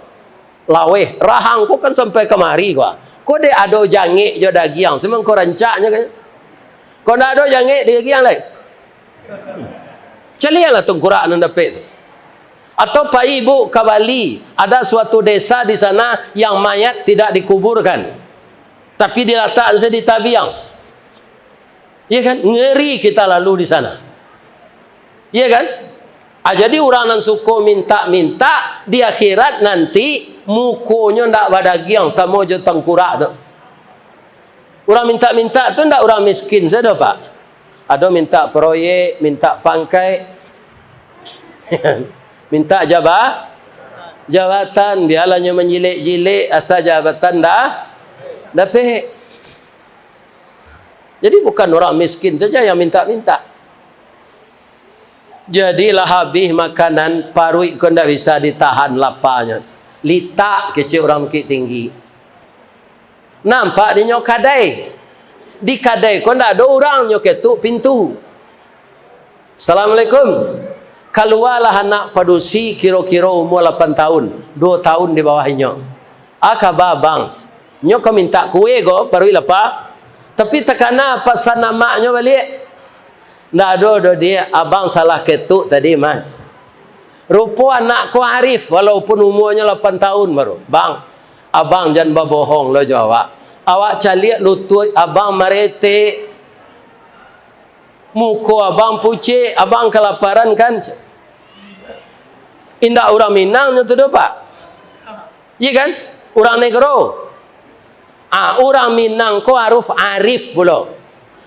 laweh. Rahang ko kan sampai kamari ko. Ko dek ado jangek jo dagiang, samangko rancaknyo kan. Ko ndak ado jangek dagiang lai. Caliaklah tungkurak nan dapek tu. Atau pai, Bu, ka Bali, ada suatu desa di sana yang mayat tidak dikuburkan, tapi dilatak saja di tabiang. Iya kan? Ngeri kita lalu di sana. Iya kan? Ah, jadi urang nan suko minta-minta, di akhirat nanti mukonyo ndak badagiang samo jo tangkurak tu. Urang minta-minta tu ndak urang miskin sajo, Pak. Ado minta proyek, minta pangkai, minta jaba-, jabatan, bialah nyo manjilek-jilek, asa jabatan dah dapek. Jadi bukan urang miskin saja yang minta-minta. Jadi lah habih makanan, paruik ko ndak bisa ditahan lapanyo. Litak kecek urang Bukittinggi. Nampak dinyo kadai. Di kadai ko ndak ado urang, nyo ketuk pintu. "Assalamualaikum." Kalualah anak padusi kiro-kiro umua lapan tahun, duo tahun di bawah inyo. "A kaba, Bang?" "Nyo ka mintak kue ko, paruik lapa." "Tapi takana pasan amaknyo baliak?" "Ndak ado doh, Diak, abang salah ketuk tadi mah." Rupo anak ko arif, walaupun umuanyo lapan tahun baru. "Bang, abang jan babohong lo jo awak. Awak caliak lutuik abang maretek. Muko abang pucek, abang kalaparan kan?" Indak urang Minang nyo tu doh, Pak. Iya kan? Urang negro. Ah, urang Minang ko harus arif pulo.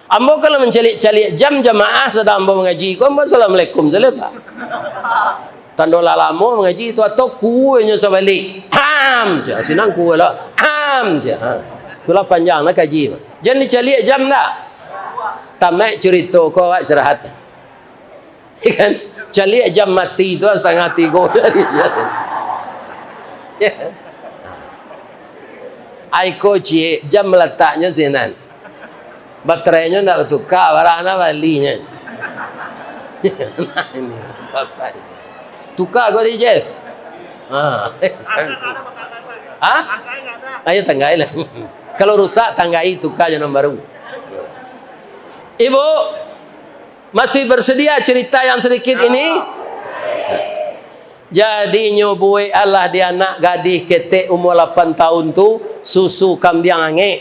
Ambo kalau mancaliak-caliak jam jamaah sadang ambo mangaji ko, ambo assalamualaikum sajo, Pak. Tando lah lamo mangaji tu, atau kuenyo sabalik. Ham! Sia, sinan kue lah. Ham! Sia. Ha. Itulah panjang lah kaji. Jan dicaliak jam dah. Tamaik curito ko, awak istirahat. Kan? Caliak jam mati tu, satangah tigo tadi. Ai ko ciek, jam lataknyo sinan. Baterainyo ndak batuka, barana balinyo. Nah, ini, bapak ni. Tuka ko di Jeff. Ha. Ha? Ayo tanggai lah. Kalau rusak, tanggai, tuka jo nan baru. Ibu, masih bersedia cerita yang sedikit ini? Jadi, nyo buek alah di anak gadih ketek umua lapan tahun tu, susu kambiang angek,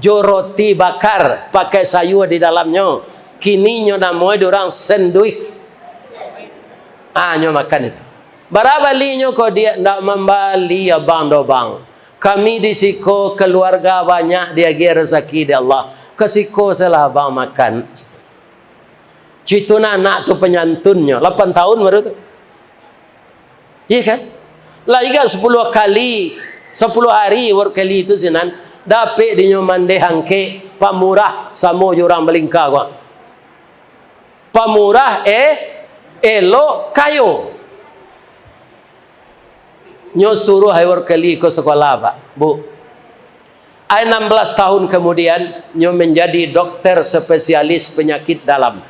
jo roti bakar, pakai sayua di dalamnyo. Kini nyo namoe di urang senduih. Ah, nyo makan itu. Bara balinyo ko, Diak? Ndak mambali abang doh, Bang. Kami di siko kaluarga banyak diagiah rasaki dek Allah. Ka siko sajolah abang makan. Cuito nan anak tu panyantunnyo, lapan tahun baru tu. Iya kan? Lah iga sapuluah kali, sapuluah hari Howard Kelly tu sinan, dapek dinyo mandeh angkek, pamurah samo jo urang Balingka ko. Pamurah, eh, elok, kayo. Nyo suruah Howard Kelly ko sakolah, Pak, Bu. Ai, enam belas tahun kemudian, nyo manjadi dokter spesialis panyakik dalam.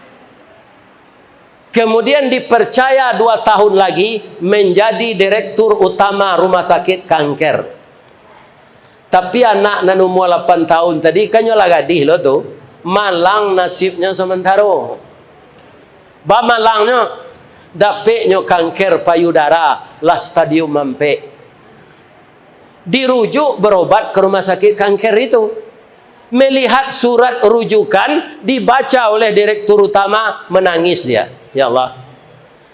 Kemudian dipercaya dua tahun lagi menjadi direktur utama rumah sakit kanker. Tapi anak nan umua lapan tahun tadi, kan nyo lah gadih lo tu, malang nasibnyo samantaro. Bamalangnyo, dapeknyo kanker payudara, lah stadium ampek. Dirujuk berobat ke rumah sakit kanker itu. Melihat surat rujukan dibaca oleh direktur utama, menangis dia. Ya Allah,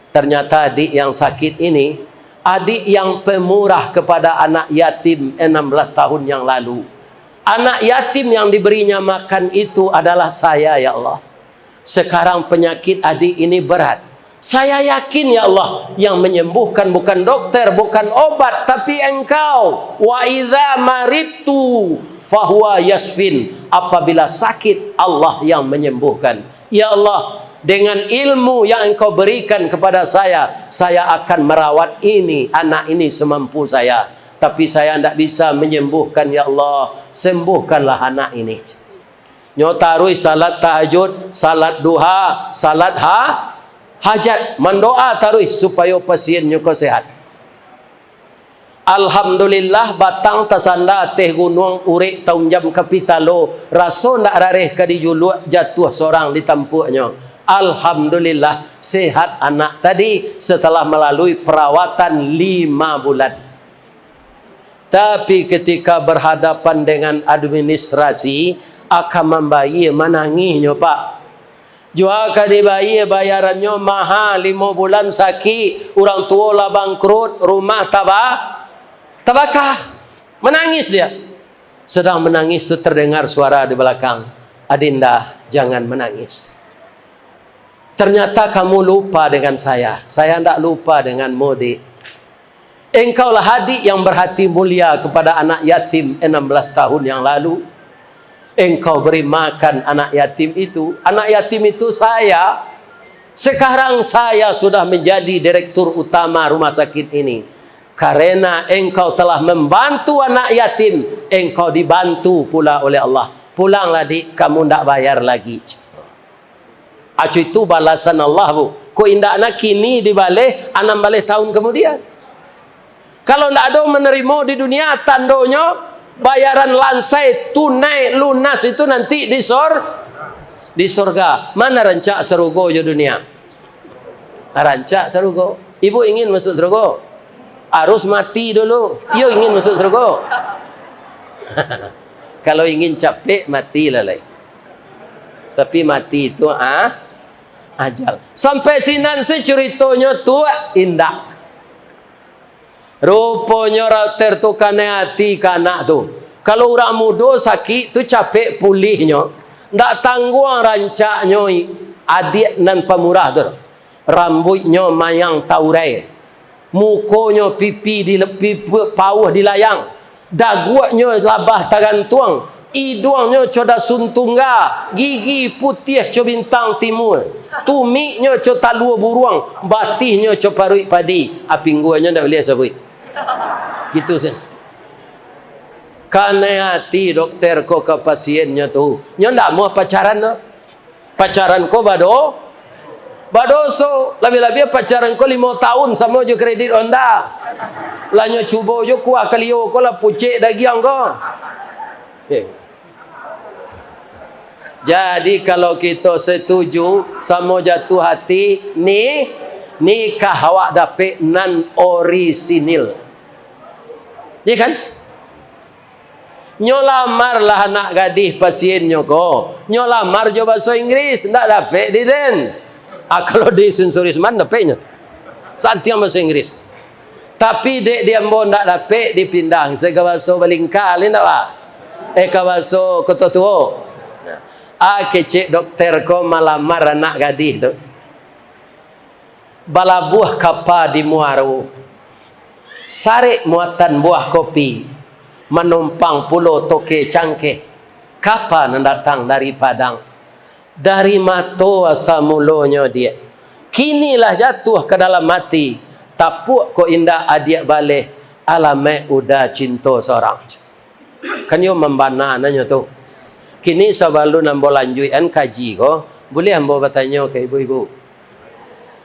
ternyata adik yang sakit ini, adik yang pemurah kepada anak yatim enam belas tahun yang lalu. Anak yatim yang diberinya makan itu adalah saya, ya Allah. Sekarang penyakit adik ini berat. Saya yakin, ya Allah, yang menyembuhkan bukan dokter, bukan obat, tapi Engkau. "Wa idza maridtu fahuwa yasfin." Apabila sakit, Allah yang menyembuhkan. Ya Allah, dengan ilmu yang Engkau berikan kepada saya, saya akan merawat ini, anak ini semampu saya. Tapi saya ndak bisa menyembuhkan, ya Allah. Sembuhkanlah anak ini. Nyo taruih salat tahajud, salat duha, salat ha-, hajat, mandoa taruih supayo pasiennyo ko sehat. Alhamdulillah, batang tasanda ateh gunuang, urek taunjam ka pitalo, raso ndak rareh ka dijuluak, jatuah sorang di tampuaknyo. Alhamdulillah, sehat anak tadi setelah melalui perawatan lima bulan. Tapi ketika berhadapan dengan administrasi, akan mambayia manangihnyo, Pak. Jua ka dibayia bayarannyo maha, limo bulan sakik, urang tuo lah bangkrut, rumah taba-, tabaka. Manangis dia. Sedang menangis tu terdengar suara di belakang, "Adinda, jangan menangis. Ternyata kamu lupa dengan saya. Saya ndak lupa denganmu, Dik. Engkaulah adik yang berhati mulia kepada anak yatim enam belas tahun yang lalu. Engkau beri makan anak yatim itu. Anak yatim itu saya. Sekarang saya sudah menjadi direktur utama rumah sakit ini. Karena engkau telah membantu anak yatim, engkau dibantu pula oleh Allah. Pulanglah, Dik, kamu ndak bayar lagi." Acu itu balasan Allah, Bu. Kok indak nak kini dibaleh, anam baleh tahun kemudian. Kalau ndak ado menerimo di dunia, tandonyo bayaran lansai, tunai, lunas itu nanti di sor-, di sorga. Mana rancak sarugo jo dunia? Rancak sarugo. Ibu ingin masuk sarugo? Harus mati dulu. Iyo ingin masuk sarugo? Kalau ingin capek, matilah lai. Tapi mati itu, ah, ajal. Sampai sinan se curitonyo tu, indak. Ruponyo dokter tu kanai ati ka anak tu. Kalau urang mudo sakik tu capek pulihnyo, ndak tangguang rancaknyo i-, adiak nan pamurah tu. Rambuiknyo mayang taurai, mukonyo pipi di lepi, pauah di layang, daguaknyo labah tagantuang, iduangnyo co dasun tungga, gigi putiah co bintang timua, tumiknyo co talua buruang, batihnyo co paruik padi. Apingguanyo ndak buliah sabuik. Gitu se. Kanai ati dokter ko ka pasiennyo tu. Nyo ndak amuah pacaran tu. Pacaran ko bado-, badoso. Labiah-labiah pacaran ko limo tahun samo jo kredit Honda. Lah nyo cubo jo kuah kalio ko lah pucek dagiang ko. Eh. Jadi, kalau kito setuju, samo jatuah ati, ni, nikah awak dapek nan orisinil. Iya kan? Nyo lamar lah anak gadih pasiennyo ko. Nyo lamar jo baso Inggris, ndak dapek di den. Ah, kalau di Sensorisman dapeknyo. Santiang baso Inggris. Tapi dek di ambo ndak dapek, dipindah se ka baso Balingka, indak, Pak? Eh, ka baso Koto Tuo. Ah, kecek dokter ko malamar anak gadih tu. Balabuah kapa di Muaro, sarek muatan buah kopi, manumpang pulo toke cangkeh, kapa nan datang dari Padang. Dari mato asa mulonyo, Diak. Kini lah jatuah ka dalam ati, tapuak kok indak adiak baleh, alamaik uda cinto sorang. Kan iyo mambana nanyo tu. Kini sabalun ambo lanjuikan kaji ko, buliah ambo batanyo ka ibu-ibu?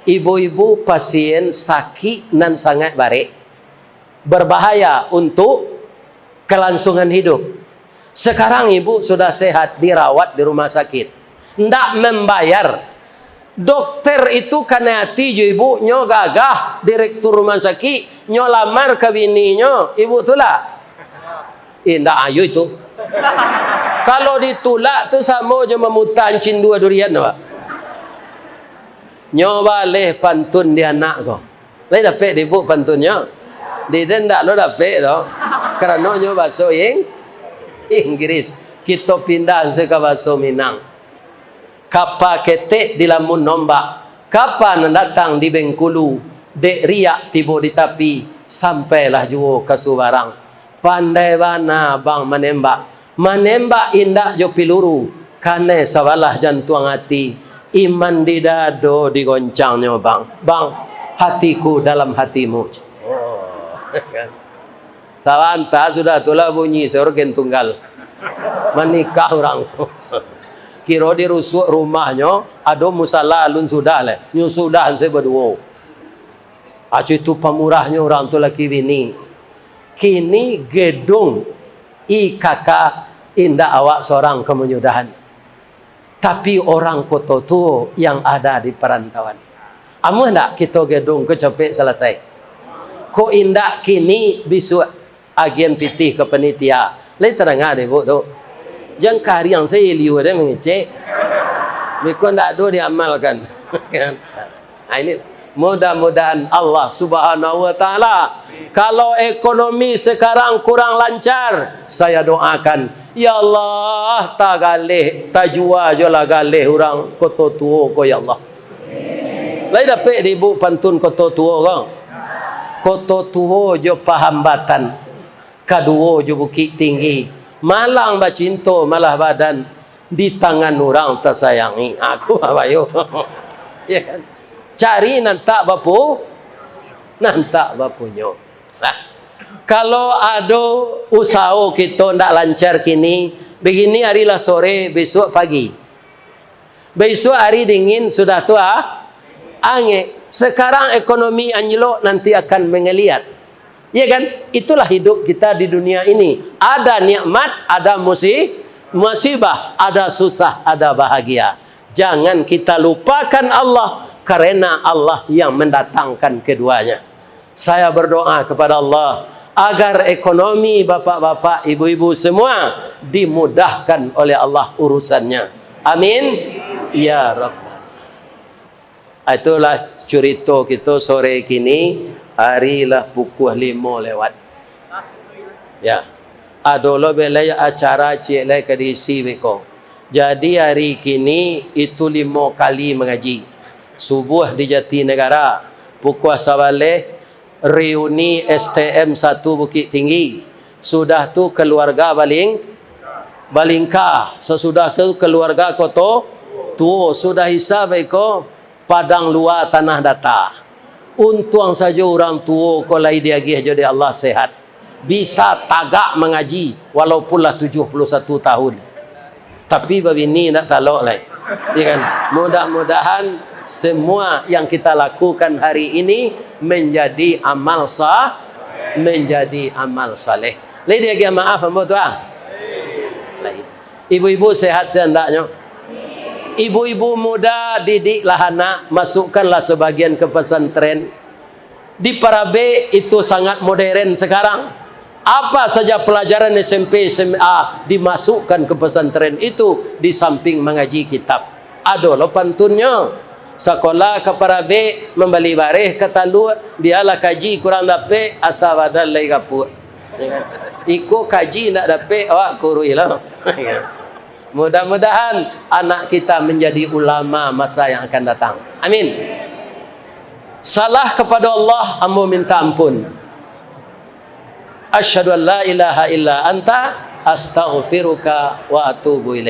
Ibu-ibu pasien sakik nan sangaik barek, berbahaya untuk kelangsungan hidup. Sekarang ibu sudah sehat, dirawat di rumah sakit. Ndak membayar. Dokter itu kanai ati jo ibu, nyo gagah, direktur rumah sakit, nyo lamar ka bininyo, ibu tulak. Eh, ndak ayo itu. Kalau ditulak tu samo jo mamuta cindua durian tu, Pak. Nyo baleh pantun di anak ko. Lai dapek di ibu pantunnyo? Di den ndak lo dapek tu. Karano nyo baso Ing-, Inggris. Kito pindah se ka baso Minang. Kapa ketek dilamun ombak, kapa nan datang di Bengkulu, dek riak tibo di tapi, sampailah juo ka subarang. Pandai bana abang manembak, manembak indak jo piluru, kanai sabalah jantuang ati, iman di dado digoncangnyo, Bang. Bang, hatiku dalam hatimu. Oh, kan. Sabanta sudah tu lah bunyi se orgen tunggal. Manikah urang tu. Kiro dirusuak rumahnyo, ado musala alun sudah lai. Nyo sudah se baduo. Acu itu pamurahnyo urang tu laki bini. Kini gedung I K K indak awak sorang ka manyudahan. Tapi orang Koto Tuo yang ada di parantauan. Amuah ndak kito gedung ko capek salasai? Kok indak kini bisuak agian pitih ka panitia? Lai tadanga dek ibu tu? Jan kariang sajo liua dek mangecek. Beko ndak ado diamalkan. Nah, ini mudah-mudahan Allah Subhanahu wa Ta'ala, kalau ekonomi sekarang kurang lancar, saya doakan, ya Allah, tagaleh, tajua jolah galeh urang Koto Tuo ko, ya Allah. Lai dapek di ibu pantun Koto Tuo ko? Koto Tuo jo Pahambatan, kaduo jo Bukik Tinggi, malang bacinto malah badan, di tangan urang tasayangi. Aku babayo. Ya kan? Cari nan tak bapu-, nan tak bapunyo. Nah, kalau ado usaho kito ndak lancar kini, begini hari lah sore, besok pagi. Besok hari dingin, sudah tu, ah, angek. Sekarang ekonomi anjlok, nanti akan mangaliat. Ya kan? Itulah hidup kita di dunia ini. Ada nikmat, ada musi-, musibah, ada susah, ada bahagia. Jangan kita lupakan Allah, karena Allah yang mendatangkan keduanya. Saya berdoa kepada Allah agar ekonomi bapak-bapak, ibu-ibu semua dimudahkan oleh Allah urusannya. Amin. Ya Rabbal. Itulah curito kito sore kini, hari lah pukua limo lewat. Ya. Ado lo belai acara ciek lai ka diisi beko. Jadi hari kini itu limo kali mangaji. Subuah di Jatinegara, pukua sabaleh reuni S T M satu Bukik Tinggi. Sudah tu keluarga Baling-, Balingka. Sasudah tu keluarga Koto Tuo. Sudah Isya beko Padang Lua Tanah Data. Untuang sajo urang tuo ko lai diagiah jo dek Allah sehat. Bisa tagak mangaji walaupun lah tujuah puluah satu tahun. Tapi babini ndak talok lai. Ya kan? Mudah-mudahan semua yang kita lakukan hari ini menjadi amal sah, menjadi amal saleh. Lai diagiah maaf ambo tu ah? Lai. Ibu-ibu sehat seandaknyo. Ibu-ibu muda, didiklah anak, masukkanlah sebagian ke pesantren. Di Parabek itu sangat modern sekarang. Apa saja pelajaran S M P, S M A dimasukkan ke pesantren itu di samping mangaji kitab. Ado lo pantunnyo. Sakolah ka Parabek, mambali bareh ka Taluk, bialah kaji kurang dapek, asa badan lai gapuak. Ya kan? Iko kaji ndak dapek, awak kuruih lo. Mudah-mudahan anak kita menjadi ulama masa yang akan datang. Amin. Salah kepada Allah, ambo minta ampun. Asyhadu an la ilaha illa anta, astaghfiruka wa atubu ilaik.